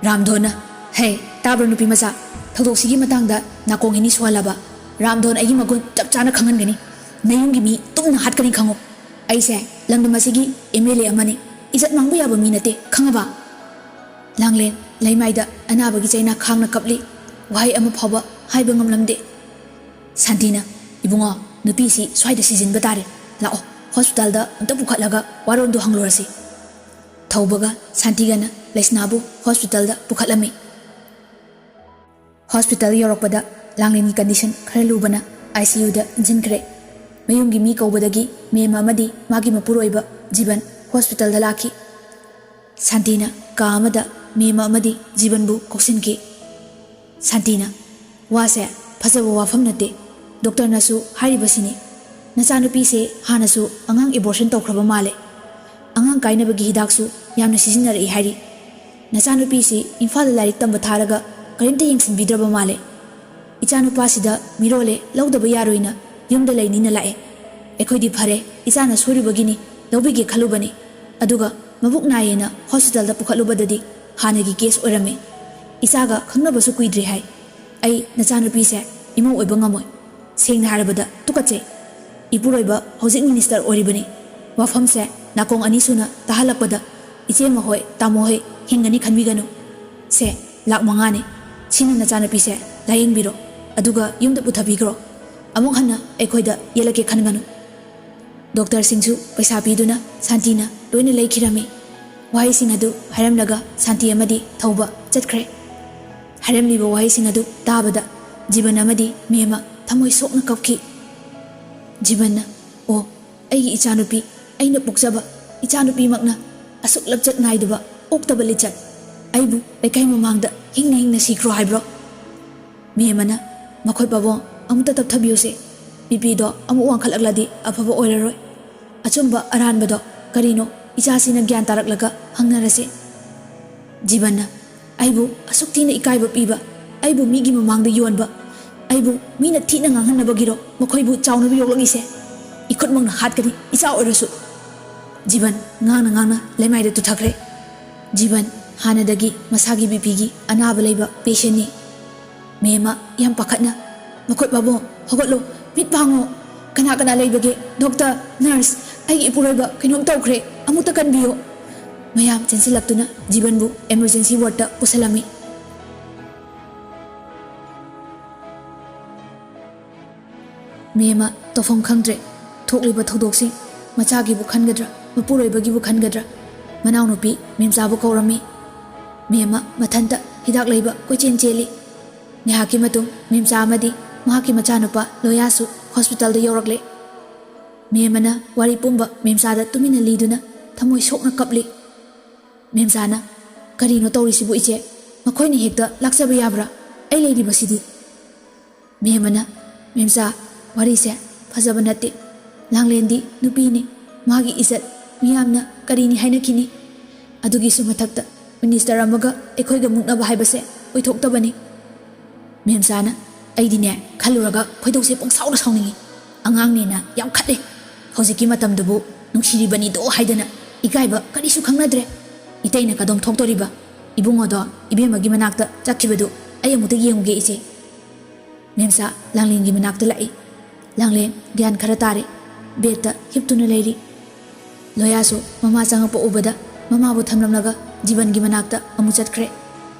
ꯔꯥꯝꯙꯣꯟꯅ, "ꯍꯦ, ꯇꯥꯕ꯭ꯔꯣ ꯅꯨꯄꯤ ꯃꯆꯥ? ꯊꯧꯗꯣꯛꯁꯤꯒꯤ ꯃꯇꯥꯡꯗ ꯅꯥꯀꯣꯡ ꯑꯅꯤ ꯁꯨꯍꯜꯂꯕ? ꯔꯥꯝꯙꯣꯟ ꯑꯩꯒꯤ ꯃꯒꯨꯟ ꯆꯞ ꯆꯥꯅ ꯈꯪꯍꯟꯒꯅꯤ꯫ ꯅꯌꯨꯝꯒꯤ ꯃꯤ ꯇꯨꯝꯅ ꯍꯥꯠꯀꯅꯤ ꯈꯪꯉꯨ꯫ ꯑꯩꯁꯦ ꯂꯝꯗꯝ ꯑꯁꯤꯒꯤ ꯑꯦꯝ ꯑꯦꯜ ꯑꯦ ꯑꯃꯅꯤ꯫ ꯏꯖꯠ ꯃꯥꯡꯕ ꯌꯥꯕ ꯃꯤ ꯅꯠꯇꯦ, ꯈꯪꯉꯕ?" ꯂꯥꯡꯂꯦꯟ ꯂꯩꯃꯥꯏꯗ ꯑꯅꯥꯕꯒꯤ ꯆꯩꯅꯥ ꯈꯥꯡꯅ ꯀꯞꯂꯤ꯫ ꯋꯥꯍꯩ ꯑꯃ ꯐꯥꯎꯕ ꯍꯥꯏꯕ ꯉꯝꯂꯝꯗꯦ꯫ ꯁꯥꯟꯇꯤꯅ, "ꯏꯕꯨꯡꯉꯣ, ꯅꯨꯄꯤꯁꯤ ꯁ꯭ꯋꯥꯏꯗ ꯁꯤꯖꯤꯟꯕ ꯇꯥꯔꯦ꯫ ꯂꯥꯛꯑꯣ, ꯍꯣꯁꯄꯤꯇꯥꯜꯗ ꯑꯝꯇ ꯄꯨꯈꯠꯂꯒ ꯋꯥꯔꯣꯜꯗꯣ ꯍꯪꯂꯨꯔꯁꯤ"꯫ ꯊꯧꯕꯒ ꯁꯥꯟꯇꯤꯒꯅ ꯂꯩꯁꯅꯥꯕꯨ ꯍꯣꯁꯄꯤꯇꯥꯜꯗ ꯄꯨꯈꯠꯂꯝꯃꯤ꯫ ꯍꯣꯁꯄꯤꯇꯥꯜ ꯌꯧꯔꯛꯄꯗ ꯂꯥꯡꯂꯦꯟꯒꯤ ꯀꯟꯗꯤꯁꯟ ꯈꯔ ꯂꯨꯕꯅ ꯑꯥꯏ ꯁꯤ ꯌꯨꯗ ꯏꯟꯁꯤꯟꯈ꯭ꯔꯦ꯫ ꯃꯌꯨꯝꯒꯤ ꯃꯤ ꯀꯧꯕꯗꯒꯤ ꯃꯦꯝ ꯑꯃꯗꯤ ꯃꯥꯒꯤ ꯃꯄꯨꯔꯣꯏꯕ ꯖꯤꯕꯟ ꯍꯣꯁꯄꯤꯇꯥꯜꯗ ꯂꯥꯛꯈꯤ꯫ ꯁꯥꯟꯇꯤꯅ ꯀꯥ ꯑꯃꯗ ꯃꯦꯝ ꯑꯃꯗꯤ ꯖꯤꯕꯟꯕꯨ ꯀꯧꯁꯤꯟꯈꯤ꯫ ꯁꯥꯟꯇꯤꯅ, "ꯋꯥꯁꯦ ꯐꯖꯕ ꯋꯥꯐꯝ ꯅꯠꯇꯦ꯫ ꯗꯣꯛꯇꯔꯅꯁꯨ ꯍꯥꯏꯔꯤꯕꯁꯤꯅꯤ꯫ ꯅꯆꯥꯅꯨꯄꯤꯁꯦ ꯍꯥꯟꯅꯁꯨ ꯑꯉꯥꯡ ꯑꯦꯕꯣꯔꯁꯟ ꯇꯧꯈ꯭ꯔꯕ ꯃꯥꯜꯂꯦ꯫ ꯑꯉꯥꯡ ꯀꯥꯏꯅꯕꯒꯤ ꯍꯤꯗꯥꯛꯁꯨ ꯌꯥꯝꯅ ꯁꯤꯖꯤꯟꯅꯔꯛꯏ ꯍꯥꯏꯔꯤ꯫ ꯅꯆꯥꯅꯨꯄꯤꯁꯤ ꯏꯝꯐꯥꯜꯗ ꯂꯥꯏꯔꯤꯛ ꯇꯝꯕ ꯊꯥꯔꯒ ꯀꯔꯤꯝꯇ ꯌꯦꯡꯁꯤꯟꯕꯤꯗ꯭ꯔꯕ ꯃꯥꯜꯂꯦ꯫ ꯏꯆꯥꯅꯨꯄꯥꯁꯤꯗ ꯃꯤꯔꯣꯜꯂꯦ ꯂꯧꯗꯕ ꯌꯥꯔꯣꯏꯅ ꯌꯨꯝꯗ ꯂꯩꯅꯤꯅ ꯂꯥꯛꯑꯦ꯫ ꯑꯩꯈꯣꯏꯗꯤ ꯐꯔꯦ, ꯏꯆꯥꯅ ꯁꯣꯏꯔꯨꯕꯒꯤꯅꯤ, ꯂꯧꯕꯤꯒꯦ ꯈꯜꯂꯨꯕꯅꯤ꯫ ꯑꯗꯨꯒ ꯃꯕꯨꯛ ꯅꯥꯏꯌꯦꯅ ꯍꯣꯁꯄꯤꯇꯥꯜꯗ ꯄꯨꯈꯠꯂꯨꯕꯗꯗꯤ ꯍꯥꯟꯅꯒꯤ ꯀꯦꯁ ꯑꯣꯏꯔꯝꯃꯦ꯫ ꯏꯆꯥꯒ ꯈꯪꯅꯕꯁꯨ ꯀꯨꯏꯗ꯭ꯔꯤ ꯍꯥꯏ꯫ ꯑꯩ ꯅꯆꯥꯅꯨꯄꯤꯁꯦ ꯏꯃꯧ ꯑꯣꯏꯕ ꯉꯝꯃꯣꯏ꯫ ꯁꯦꯡꯅ ꯍꯥꯏꯔꯕꯗ ꯇꯨꯀꯠꯆꯩ꯫ ꯏꯄꯨꯔꯣꯏꯕ ꯍꯧꯖꯤꯛ ꯃꯤꯅꯤꯁꯇꯔ ꯑꯣꯏꯔꯤꯕꯅꯤ꯫ ꯋꯥꯐꯝꯁꯦ ꯅꯥꯀꯣꯡ ꯑꯅꯤ ꯁꯨꯅ ꯇꯥꯍꯜꯂꯛꯄꯗ ꯏꯆꯦꯃ ꯍꯣꯏ, ꯇꯥꯃꯣ ꯍꯣꯏ ꯍꯤꯡꯒꯅꯤ ꯈꯟꯕꯤꯒꯅꯨ꯫ ꯁꯦ, ꯂꯥꯛ ꯃꯉꯥꯅꯤ꯫ ꯁꯤꯅ ꯅꯆꯥꯅꯨꯄꯤꯁꯦ ꯂꯥꯌꯦꯡꯕꯤꯔꯣ, ꯑꯗꯨꯒ ꯌꯨꯝꯗ ꯄꯨꯊꯕꯤꯈ꯭ꯔꯣ꯫ ꯑꯃꯨꯛ ꯍꯟꯅ ꯑꯩꯈꯣꯏꯗ ꯌꯦꯠꯂꯛꯀꯦ ꯈꯟꯒꯅꯨ꯫ ꯗꯣꯛꯇꯔꯁꯤꯡꯁꯨ ꯄꯩꯁꯥ ꯄꯤꯗꯨꯅ ꯁꯥꯟꯇꯤꯅ ꯂꯣꯏꯅ ꯂꯩꯈꯤꯔꯝꯃꯤ꯫ ꯋꯥꯍꯩꯁꯤꯡ ꯑꯗꯨ ꯍꯥꯏꯔꯝꯂꯒ ꯁꯥꯟꯇꯤ ꯑꯃꯗꯤ ꯊꯧꯕ ꯆꯠꯈ꯭ꯔꯦ꯫ ꯍꯥꯏꯔꯝꯂꯤꯕ ꯋꯥꯍꯩꯁꯤꯡ ꯑꯗꯨ ꯇꯥꯕꯗ ꯖꯤꯕꯟ ꯑꯃꯗꯤ ꯃꯦꯝꯃ ꯊꯃꯣꯏ ꯁꯣꯛꯅ ꯀꯞꯈꯤ꯫ ꯖꯤꯕꯟꯅ, "ꯑꯣ, ꯑꯩꯒꯤ ꯏꯆꯥꯅꯨꯄꯤ, ꯑꯩꯅ ꯄꯣꯛꯆꯕ ꯏꯆꯥꯅꯨꯄꯤꯃꯛꯅ ꯑꯁꯨꯛ ꯂꯞꯆꯠ ꯅꯥꯏꯗꯕ ꯑꯣꯛꯇꯕ ꯂꯤꯆꯠ, ꯑꯩꯕꯨ ꯂꯩꯀꯥꯏ ꯃꯃꯥꯡꯗ ꯍꯤꯡꯅ ꯍꯤꯡꯅ ꯁꯤꯈ꯭ꯔꯣ ꯍꯥꯏꯕ꯭ꯔꯣ?" ꯃꯦꯝꯃꯅ, "ꯃꯈꯣꯏ ꯄꯥꯕꯨꯡ, ꯑꯃꯨꯛꯇ ꯇꯞꯊꯕꯤꯌꯨꯁꯦ꯫ ꯕꯤꯄꯤꯗꯣ ꯑꯃꯨꯛ ꯋꯥꯡꯈꯠꯂꯛꯂꯗꯤ ꯑꯐꯕ ꯑꯣꯏꯔꯔꯣꯏ꯫ ꯑꯆꯨꯝꯕ ꯑꯔꯥꯟꯕꯗꯣ ꯀꯔꯤꯅꯣ ꯏꯆꯥꯁꯤꯅ ꯒ꯭ꯌꯥꯟ ꯇꯥꯔꯛꯂꯒ ꯍꯪꯅꯔꯁꯦ꯫" ꯖꯤꯕꯟꯅ, "ꯑꯩꯕꯨ ꯑꯁꯨꯛ ꯊꯤꯅ ꯏꯀꯥꯏꯕ ꯄꯤꯕ, ꯑꯩꯕꯨ ꯃꯤꯒꯤ ꯃꯃꯥꯡꯗ ꯌꯣꯟꯕ, ꯑꯩꯕꯨ ꯃꯤꯅ ꯊꯤꯅ ꯉꯥꯡꯍꯟꯅꯕꯒꯤꯔꯣ ꯃꯈꯣꯏꯕꯨ ꯆꯥꯎꯅꯕ ꯌꯣꯛꯂꯛꯂꯤꯁꯦ? ꯏꯈꯨꯠꯃꯛꯅ ꯍꯥꯠꯀꯅꯤ, ꯏꯆꯥ ꯑꯣꯏꯔꯁꯨ꯫" ꯖꯤꯕꯟ ꯉꯥꯡꯅ ꯉꯥꯡꯅ ꯂꯩꯃꯥꯏꯗ ꯇꯨꯊꯈ꯭ꯔꯦ꯫ ꯖꯤꯕꯟ ꯍꯥꯟꯅꯗꯒꯤ ꯃꯁꯥꯒꯤ ꯕꯤꯄꯤꯒꯤ ꯑꯅꯥꯕ ꯂꯩꯕ ꯄꯦꯁꯦꯟꯅꯤ꯫ ꯃꯦꯝꯃ ꯌꯥꯝ ꯄꯥꯈꯠꯅ, "ꯃꯈꯣꯏ ꯄꯥꯕꯨꯡ, ꯍꯧꯒꯠꯂꯣ, ꯃꯤꯠ ꯄꯥꯡꯉꯣ꯫ ꯀꯅꯥ ꯀꯅꯥ ꯂꯩꯕꯒꯦ? ꯗꯣꯛꯇꯔ, ꯅꯔꯁ, ꯑꯩꯒꯤ ꯏꯄꯨꯔꯣꯏꯕ ꯀꯩꯅꯣꯝ ꯇꯧꯈ꯭ꯔꯦ, ꯑꯃꯨꯛꯇ ꯀꯟꯕꯤꯌꯨ꯫" ꯃꯌꯥꯝ ꯆꯦꯟꯁꯤꯜꯂꯛꯇꯨꯅ ꯖꯤꯕꯟꯕꯨ ꯑꯦꯃꯔꯖꯦꯟꯁꯤ ꯋꯥꯔꯗꯇ ꯄꯨꯁꯜꯂꯝꯃꯤ꯫ ꯃꯦꯝꯃ ꯇꯧꯐꯝ ꯈꯪꯗ꯭ꯔꯦ꯫ ꯊꯣꯛꯂꯤꯕ ꯊꯧꯗꯣꯛꯁꯤꯡ, ꯃꯆꯥꯒꯤꯕꯨ ꯈꯟꯒꯗ꯭ꯔꯥ, ꯃꯄꯨꯔꯣꯏꯕꯒꯤꯕꯨ ꯈꯟꯒꯗ꯭ꯔꯥ? ꯃꯅꯥꯎꯅꯨꯄꯤ ꯃꯦꯝꯆꯥꯕꯨ ꯀꯧꯔꯝꯃꯤ꯫ ꯃꯦꯝꯃ ꯃꯊꯟꯇ ꯍꯤꯗꯥꯛ ꯂꯩꯕ ꯀꯣꯏꯆꯦꯟ ꯆꯦꯜꯂꯤ꯫ ꯉꯥꯏꯍꯥꯛꯀꯤ ꯃꯇꯨꯡ ꯃꯦꯝꯆꯥ ꯑꯃꯗꯤ ꯃꯍꯥꯛꯀꯤ ꯃꯆꯥꯅꯨꯄꯥ ꯂꯣꯌꯥꯁꯨ ꯍꯣꯁꯄꯤꯇꯥꯜꯗ ꯌꯧꯔꯛꯂꯦ꯫ ꯃꯦꯝꯃꯅ ꯋꯥꯔꯤ ꯄꯨꯝꯕ ꯃꯦꯝꯆꯥꯗ ꯇꯨꯃꯤꯟꯅ ꯂꯤꯗꯨꯅ ꯊꯃꯣꯏ ꯁꯣꯛꯅ ꯀꯞꯂꯤ꯫ ꯃꯦꯝꯆꯥꯅ, "ꯀꯔꯤꯅꯣ ꯇꯧꯔꯤꯁꯤꯕꯨ ꯏꯆꯦ? ꯃꯈꯣꯏꯅ ꯍꯦꯛꯇ ꯂꯥꯛꯆꯕ ꯌꯥꯕ꯭ꯔꯥ? ꯑꯩ ꯂꯩꯔꯤꯕꯁꯤꯗꯤ?" ꯃꯦꯝꯃꯅ, "ꯃꯦꯝꯆꯥ, ꯋꯥꯔꯤꯁꯦ ꯐꯖꯕ ꯅꯠꯇꯦ꯫ ꯂꯥꯡꯂꯦꯟꯗꯤ ꯅꯨꯄꯤꯅꯤ, ꯃꯥꯒꯤ ꯏꯖꯠ ꯃꯤꯌꯥꯝꯅ ꯀꯔꯤꯅꯤ ꯍꯥꯏꯅꯈꯤꯅꯤ? ꯑꯗꯨꯒꯤꯁꯨ ꯃꯊꯛꯇ ꯃꯤꯅꯤꯁꯇꯔ ꯑꯃꯒ ꯑꯩꯈꯣꯏꯒ ꯃꯨꯛꯅꯕ ꯍꯥꯏꯕꯁꯦ ꯑꯣꯏꯊꯣꯛꯇꯕꯅꯤ꯫" ꯃꯦꯝꯆꯥꯅ, "ꯑꯩꯗꯤꯅꯦ, ꯈꯜꯂꯨꯔꯒ ꯈꯣꯏꯗꯧꯁꯦ ꯄꯪꯁꯥꯎꯗ ꯁꯥꯎꯅꯤꯡꯉꯤ꯫ ꯑꯉꯥꯡꯅꯦꯅ ꯌꯥꯝ ꯈꯠꯂꯦ꯫ ꯍꯧꯖꯤꯛꯀꯤ ꯃꯇꯝꯗꯕꯨ ꯅꯨꯡꯁꯤꯔꯤꯕꯅꯤꯗꯣ ꯍꯥꯏꯗꯅ ꯏꯀꯥꯏꯕ ꯀꯔꯤꯁꯨ ꯈꯪꯅꯗ꯭ꯔꯦ꯫ ꯏꯇꯩꯅ ꯀꯗꯣꯝ ꯊꯣꯛꯇꯣꯔꯤꯕ? ꯏꯕꯨꯡꯉꯣꯗꯣ ꯏꯕꯦꯝꯃꯒꯤ ꯃꯅꯥꯛꯇ ꯆꯠꯈꯤꯕꯗꯨ ꯑꯩ ꯑꯃꯨꯛꯇ ꯌꯦꯡꯉꯨꯒꯦ, ꯏꯆꯦ꯫" ꯃꯦꯝꯆꯥ ꯂꯥꯡꯂꯦꯟꯒꯤ ꯃꯅꯥꯛꯇ ꯂꯥꯛꯏ꯫ ꯂꯥꯡꯂꯦꯟ ꯒ꯭ꯌꯥꯟ ꯈꯔ ꯇꯥꯔꯦ꯫ ꯕꯦꯗꯇ ꯍꯤꯞꯇꯨꯅ ꯂꯩꯔꯤ꯫ ꯂꯣꯌꯥꯁꯨ ꯃꯃꯥ ꯆꯪꯉꯛꯄ ꯎꯕꯗ ꯃꯃꯥꯕꯨ ꯊꯝꯂꯝꯂꯒ ꯖꯤꯕꯟꯒꯤ ꯃꯅꯥꯛꯇ ꯑꯃꯨꯛ ꯆꯠꯈ꯭ꯔꯦ꯫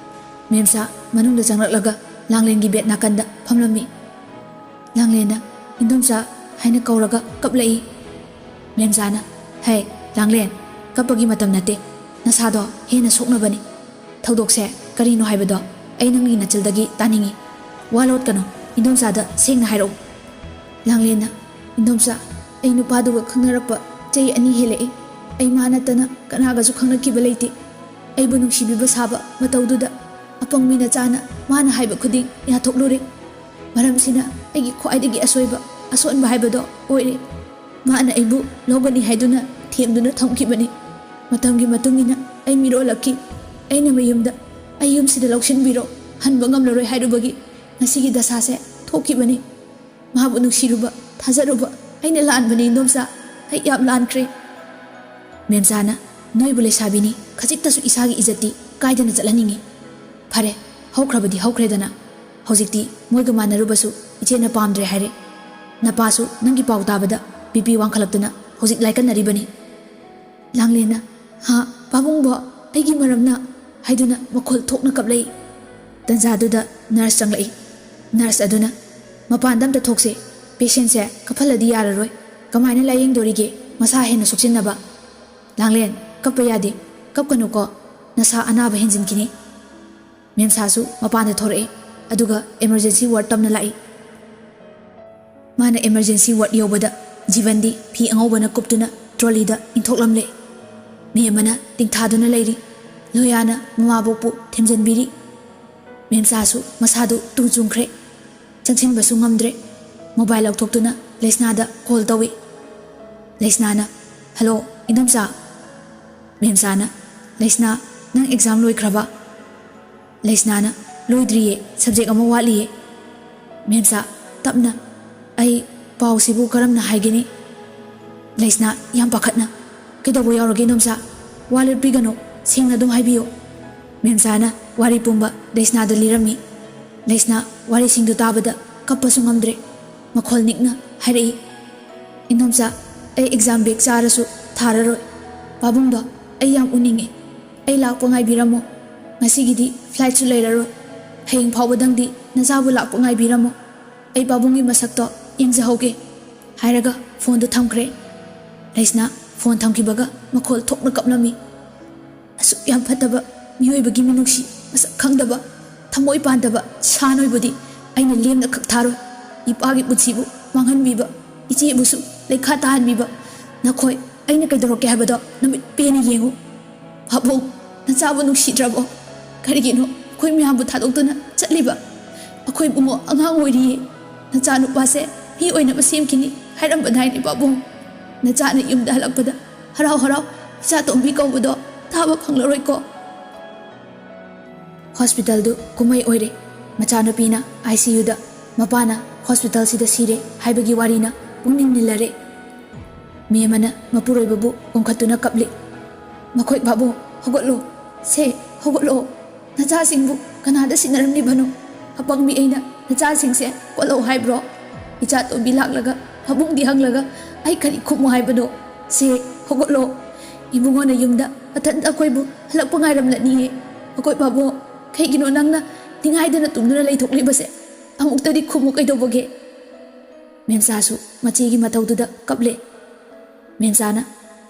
ꯃꯦꯝꯆꯥ ꯃꯅꯨꯡꯗ ꯆꯪꯂꯛꯂꯒ ꯂꯥꯡꯂꯦꯟꯒꯤ ꯕꯦꯗ ꯅꯥꯀꯟꯗ ꯐꯝꯂꯝꯃꯤ꯫ ꯂꯥꯡꯂꯦꯟꯅ "ꯏꯟꯗꯣꯝꯆꯥ" ꯍꯥꯏꯅ ꯀꯧꯔꯒ ꯀꯞꯂꯛꯏ꯫ ꯃꯦꯝꯆꯥꯅ, "ꯍꯩ, ꯂꯥꯡꯂꯦꯟ, ꯀꯞꯄꯒꯤ ꯃꯇꯝ ꯅꯠꯇꯦ꯫ ꯅꯁꯥꯗꯣ ꯍꯦꯟꯅ ꯁꯣꯛꯅꯕꯅꯤ꯫ ꯊꯧꯗꯣꯛꯁꯦ ꯀꯔꯤꯅꯣ ꯍꯥꯏꯕꯗꯣ ꯑꯩ ꯅꯪꯒꯤ ꯅꯆꯤꯜꯗꯒꯤ ꯇꯥꯅꯤꯡꯏ꯫ ꯋꯥ ꯂꯣꯠꯀꯅꯨ, ꯏꯟꯗꯣꯝꯆꯥꯗ ꯁꯦꯡꯅ ꯍꯥꯏꯔꯛꯎ꯫" ꯂꯥꯡꯂꯦꯟꯅ, "ꯏꯟꯗꯣꯝꯆꯥ, ꯑꯩ ꯅꯨꯄꯥꯗꯨꯒ ꯈꯪꯅꯔꯛꯄ ꯆꯍꯤ ꯑꯅꯤ ꯍꯦꯜꯂꯛꯏ꯫ ꯑꯩ ꯃꯥ ꯅꯠꯇꯅ ꯀꯅꯥꯒꯁꯨ ꯈꯪꯅꯈꯤꯕ ꯂꯩꯇꯦ꯫ ꯑꯩꯕꯨ ꯅꯨꯡꯁꯤꯕꯤꯕ ꯁꯥꯕ ꯃꯇꯧꯗꯨꯗ ꯑꯄꯪ ꯃꯤ ꯅꯆꯥꯅ ꯃꯥꯅ ꯍꯥꯏꯕ ꯈꯨꯗꯤꯡ ꯌꯥꯊꯣꯛꯂꯨꯔꯦ꯫ ꯃꯔꯝꯁꯤꯅ ꯑꯩꯒꯤ ꯈ꯭ꯋꯥꯏꯗꯒꯤ ꯑꯁꯣꯏꯕ, ꯑꯁꯣꯟꯕ ꯍꯥꯏꯕꯗꯣ ꯑꯣꯏꯔꯦ꯫ ꯃꯥꯅ ꯑꯩꯕꯨ ꯂꯧꯒꯅꯤ ꯍꯥꯏꯗꯨꯅ ꯊꯦꯝꯗꯨꯅ ꯊꯝꯈꯤꯕꯅꯤ꯫ ꯃꯇꯝꯒꯤ ꯃꯇꯨꯡ ꯏꯟꯅ ꯑꯩ ꯃꯤꯔꯣꯜꯂꯛꯈꯤ꯫ ꯑꯩꯅ ꯃꯌꯨꯝꯗ 'ꯑꯩ ꯌꯨꯝꯁꯤꯗ ꯂꯧꯁꯤꯟꯕꯤꯔꯣ, ꯍꯟꯕ ꯉꯝꯂꯔꯣꯏ' ꯍꯥꯏꯔꯨꯕꯒꯤ ꯉꯁꯤꯒꯤ ꯗꯁꯥꯁꯦ ꯊꯣꯛꯈꯤꯕꯅꯤ꯫ ꯃꯥꯕꯨ ꯅꯨꯡꯁꯤꯔꯨꯕ, ꯊꯥꯖꯔꯨꯕ ꯑꯩꯅ ꯂꯥꯟꯕꯅꯤ, ꯏꯟꯗꯣꯝꯆꯥ꯫ ꯑꯩ ꯌꯥꯝ ꯂꯥꯟꯈ꯭ꯔꯦ꯫" ꯃꯦꯝꯆꯥꯅ, "ꯅꯣꯏꯕꯨ ꯂꯩꯁꯥꯕꯤꯅꯤ, ꯈꯖꯤꯛꯇꯁꯨ ꯏꯁꯥꯒꯤ ꯏꯖꯠꯇꯤ ꯀꯥꯏꯗꯅ ꯆꯠꯍꯟꯅꯤꯡꯉꯤ꯫ ꯐꯔꯦ, ꯍꯧꯈ꯭ꯔꯕꯗꯤ ꯍꯧꯈ꯭ꯔꯦꯗꯅ꯫ ꯍꯧꯖꯤꯛꯇꯤ ꯃꯣꯏꯒ ꯃꯥꯟꯅꯔꯨꯕꯁꯨ ꯏꯆꯦꯅ ꯄꯥꯝꯗ꯭ꯔꯦ ꯍꯥꯏꯔꯦ꯫ ꯅꯄꯥꯁꯨ ꯅꯪꯒꯤ ꯄꯥꯎ ꯇꯥꯕꯗ ꯕꯤ ꯄꯤ ꯋꯥꯡꯈꯠꯂꯛꯇꯨꯅ ꯍꯧꯖꯤꯛ ꯂꯥꯏꯀꯠꯅꯔꯤꯕꯅꯤ꯫" ꯂꯥꯡꯂꯦꯟꯅ, "ꯍꯥ, ꯄꯥꯕꯨꯡꯕꯣ, ꯑꯩꯒꯤ ꯃꯔꯝꯅ?" ꯍꯥꯏꯗꯨꯅ ꯃꯈꯣꯜ ꯊꯣꯛꯅ ꯀꯞꯂꯛꯏ꯫ ꯇꯟꯖꯥꯗꯨꯗ ꯅꯔꯁ ꯆꯪꯂꯛꯏ꯫ ꯅꯔꯁ ꯑꯗꯨꯅ, "ꯃꯄꯥꯟꯗ ꯑꯝꯇ ꯊꯣꯛꯁꯦ, ꯄꯦꯁꯦꯟꯁꯦ ꯀꯞꯍꯜꯂꯗꯤ ꯌꯥꯔꯔꯣꯏ꯫ ꯀꯃꯥꯏꯅ ꯂꯥꯌꯦꯡꯗꯣꯔꯤꯒꯦ ꯃꯁꯥ ꯍꯦꯟꯅ ꯁꯣꯛꯆꯤꯟꯅꯕ?" "ꯂꯥꯡꯂꯦꯟ, ꯀꯞꯄ ꯌꯥꯗꯦ꯫ ꯀꯞꯀꯅꯨꯀꯣ, ꯅꯁꯥ ꯑꯅꯥꯕ ꯍꯦꯟꯖꯤꯟꯈꯤꯅꯤ꯫" ꯃꯦꯝꯁꯥꯁꯨ ꯃꯄꯥꯟꯗ ꯊꯣꯔꯛꯑꯦ, ꯑꯗꯨꯒ ꯏꯃꯔꯖꯦꯟꯁꯤ ꯋꯥꯔꯗ ꯇꯝꯅ ꯂꯥꯛꯏ꯫ ꯃꯥꯅ ꯏꯃꯔꯖꯦꯟꯁꯤ ꯋꯥꯔꯗ ꯌꯧꯕꯗ ꯖꯤꯕꯟꯗꯤ ꯐꯤ ꯑꯉꯧꯕꯅ ꯀꯨꯞꯇꯨꯅ ꯇ꯭ꯔꯣꯂꯤꯗ ꯏꯟꯊꯣꯛꯂꯝꯂꯦ꯫ ꯃꯦꯝ ꯑꯃꯅ ꯇꯤꯡꯊꯥꯗꯨꯅ ꯂꯩꯔꯤ꯫ ꯂꯣꯌꯥꯅ ꯃꯃꯥꯕꯣꯛꯄꯨ ꯊꯦꯝꯖꯤꯟꯕꯤꯔꯤ꯫ ꯃꯦꯝꯆꯥꯁꯨ ꯃꯁꯥꯗꯨ ꯇꯨ ꯆꯨꯡꯈ꯭ꯔꯦ꯫ ꯆꯪꯁꯤꯟꯕꯁꯨ ꯉꯝꯗ꯭ꯔꯦ꯫ ꯃꯣꯕꯥꯏꯜ ꯂꯧꯊꯣꯛꯇꯨꯅ ꯂꯩꯁꯅꯥꯗ ꯀꯣꯜ ꯇꯧꯏ꯫ ꯂꯩꯁꯅꯥꯅ, "ꯍꯜꯂꯣ, ꯏꯟꯗꯣꯝꯆꯥ?" ꯃꯦꯝꯆꯥꯅ, "ꯂꯩꯁꯅꯥ, ꯅꯪ ꯑꯦꯛꯖꯥꯝ ꯂꯣꯏꯈ꯭ꯔꯕ?" ꯂꯩꯁꯅꯥꯅ, "ꯂꯣꯏꯗ꯭ꯔꯤꯌꯦ, ꯁꯕꯖꯦꯛ ꯑꯃ ꯋꯥꯠꯂꯤꯌꯦ꯫" ꯃꯦꯝꯆꯥ, ꯇꯞꯅ, "ꯑꯩ ꯄꯥꯎꯁꯤꯕꯨ ꯀꯔꯝꯅ ꯍꯥꯏꯒꯅꯤ?" ꯂꯩꯁꯅꯥ, ꯌꯥꯝ ꯄꯥꯈꯠꯅ, "ꯀꯩꯗꯧꯕ ꯌꯥꯎꯔꯒꯦ ꯏꯟꯗꯣꯝꯆꯥ? ꯋꯥ ꯂꯣꯠꯄꯤꯒꯅꯨ, ꯁꯦꯡꯅ ꯑꯗꯨꯝ ꯍꯥꯏꯕꯤꯌꯨ꯫" ꯃꯦꯝꯆꯥꯅ ꯋꯥꯔꯤ ꯄꯨꯝꯕ ꯂꯩꯁꯅꯥꯗ ꯂꯤꯔꯝꯃꯤ꯫ ꯂꯩꯁꯅꯥ ꯋꯥꯔꯤꯁꯤꯡꯗꯨ ꯇꯥꯕꯗ ꯀꯞꯄꯁꯨ ꯉꯝꯗ꯭ꯔꯦ꯫ ꯃꯈꯣꯜ ꯅꯤꯛꯅ ꯍꯥꯏꯔꯛꯏ, "ꯏꯟꯗꯣꯝꯆꯥ, ꯑꯩ ꯑꯦꯛꯖꯥꯝ ꯕꯦꯛ ꯆꯥꯔꯁꯨ ꯊꯥꯔꯔꯣꯏ꯫ ꯄꯥꯕꯨꯡꯗꯣ ꯑꯩ ꯌꯥꯝ ꯎꯅꯤꯡꯉꯤ꯫ ꯑꯩ ꯂꯥꯛꯄ ꯉꯥꯏꯕꯤꯔꯝꯃꯣ꯫ ꯉꯁꯤꯒꯤꯗꯤ ꯐ꯭ꯂꯥꯏꯠꯁꯨ ꯂꯩꯔꯔꯣꯏ꯫ ꯍꯌꯦꯡ ꯐꯥꯎꯕꯗꯪꯗꯤ ꯅꯆꯥꯕꯨ ꯂꯥꯛꯄ ꯉꯥꯏꯕꯤꯔꯝꯃꯣ꯫ ꯑꯩ ꯄꯥꯕꯨꯡꯒꯤ ꯃꯁꯛꯇꯣ ꯌꯦꯡꯖꯍꯧꯒꯦ" ꯍꯥꯏꯔꯒ ꯐꯣꯟꯗꯨ ꯊꯝꯈ꯭ꯔꯦ꯫ ꯂꯩꯁꯅꯥ ꯐꯣꯟ ꯊꯝꯈꯤꯕꯒ ꯃꯈꯣꯜ ꯊꯣꯛꯅ ꯀꯞꯂꯝꯃꯤ꯫ ꯑꯁꯨꯛ ꯌꯥꯝ ꯐꯠꯇꯕ ꯃꯤꯑꯣꯏꯕꯒꯤ ꯃꯤꯅꯨꯡꯁꯤ ꯃꯁꯛ ꯈꯪꯗꯕ, ꯊꯃꯣꯏ ꯄꯥꯟꯗꯕ ꯁꯥ ꯅꯣꯏꯕꯨꯗꯤ ꯑꯩꯅ ꯂꯦꯝꯅ ꯈꯛ ꯊꯥꯔꯣꯏ꯫ ꯏꯄꯥꯒꯤ ꯄꯨꯟꯁꯤꯕꯨ ꯃꯥꯡꯍꯟꯕꯤꯕ, ꯏꯆꯦꯕꯨꯁꯨ ꯂꯩꯈꯥ ꯇꯥꯍꯟꯕꯤꯕ ꯅꯈꯣꯏ, ꯑꯩꯅ ꯀꯩꯗꯧꯔꯛꯀꯦ ꯍꯥꯏꯕꯗꯣ ꯅꯃꯤꯠ ꯄꯦꯟꯅ ꯌꯦꯡꯉꯨ꯫ ꯄꯥꯕꯨꯡ, ꯅꯆꯥꯕꯨ ꯅꯨꯡꯁꯤꯗ꯭ꯔꯕꯣ? ꯀꯔꯤꯒꯤꯅꯣ ꯑꯩꯈꯣꯏ ꯃꯌꯥꯝꯕꯨ ꯊꯥꯗꯣꯛꯇꯨꯅ ꯆꯠꯂꯤꯕ? ꯑꯩꯈꯣꯏ ꯏꯕꯨꯡꯉꯣ ꯑꯉꯥꯡ ꯑꯣꯏꯔꯤꯌꯦ꯫ ꯅꯆꯥꯅꯨꯄꯥꯁꯦ ꯃꯤ ꯑꯣꯏꯅꯕ ꯁꯦꯝꯈꯤꯅꯤ ꯍꯥꯏꯔꯝꯕꯗꯥꯏꯅꯦ ꯄꯥꯕꯨꯡ꯫ ꯅꯆꯥꯅ ꯌꯨꯝꯗ ꯍꯜꯂꯛꯄꯗ ꯍꯔꯥꯎ ꯍꯔꯥꯎ "ꯏꯆꯥ ꯇꯣꯝꯕꯤ" ꯀꯧꯕꯗꯣ ꯇꯥꯕ ꯐꯪꯂꯔꯣꯏꯀꯣ꯫ ꯍꯣꯁꯄꯤꯇꯥꯜꯗꯨ ꯀꯨꯝꯍꯩ ꯑꯣꯏꯔꯦ꯫ ꯃꯆꯥꯅꯨꯄꯤꯅ ꯑꯥꯏ ꯁꯤ ꯌꯨꯗ, ꯃꯄꯥꯅ ꯍꯣꯁꯄꯤꯇꯥꯜꯁꯤꯗ ꯁꯤꯔꯦ ꯍꯥꯏꯕꯒꯤ ꯋꯥꯔꯤꯅ ꯄꯨꯛꯅꯤꯡ ꯅꯤꯜꯂꯔꯦ꯫ ꯃꯦꯝꯃꯅ ꯃꯄꯨꯔꯣꯏꯕꯕꯨ ꯀꯣꯟꯈꯠꯇꯨꯅ ꯀꯞꯂꯤ꯫ "ꯃꯈꯣꯏ ꯄꯥꯕꯨꯡ, ꯍꯧꯒꯠꯂꯣ꯫ ꯁꯦ, ꯍꯧꯒꯠꯂꯣ꯫ ꯅꯆꯥꯁꯤꯡꯕꯨ ꯀꯅꯥꯗ ꯁꯤꯟꯅꯔꯝꯂꯤꯕꯅꯣ? ꯑꯄꯪꯕꯤ ꯑꯩꯅ ꯅꯆꯥꯁꯤꯡꯁꯦ ꯀꯣꯜꯂꯧ ꯍꯥꯏꯕ꯭ꯔꯣ? ꯏꯆꯥ ꯇꯣꯝꯕꯤ ꯂꯥꯛꯂꯒ ꯄꯥꯕꯨꯡꯗꯤ ꯍꯪꯂꯒ ꯑꯩ ꯀꯔꯤ ꯈꯨꯝꯃꯨ ꯍꯥꯏꯕꯅꯣ? ꯁꯦ, ꯍꯧꯒꯠꯂꯣ꯫ ꯏꯕꯨꯡꯉꯣꯅ ꯌꯨꯝꯗ ꯃꯊꯟꯇ ꯑꯩꯈꯣꯏꯕꯨ ꯍꯜꯂꯛꯄ ꯉꯥꯏꯔꯝꯂꯅꯤꯌꯦ꯫ ꯑꯩꯈꯣꯏ ꯄꯥꯕꯨꯡ, ꯀꯩꯒꯤꯅꯣ ꯅꯪꯅ ꯅꯤꯡꯉꯥꯏꯗꯅ ꯇꯨꯝꯗꯨꯅ ꯂꯩꯊꯣꯛꯂꯤꯕꯁꯦ? ꯑꯃꯨꯛꯇꯗꯤ ꯈꯨꯝꯃꯨ ꯀꯩꯗꯧꯕꯒꯦ?" ꯃꯦꯝꯆꯥꯁꯨ ꯃꯆꯦꯒꯤ ꯃꯇꯧꯗꯨꯗ ꯀꯞꯂꯦ꯫ ꯃꯦꯝꯆꯥꯅ,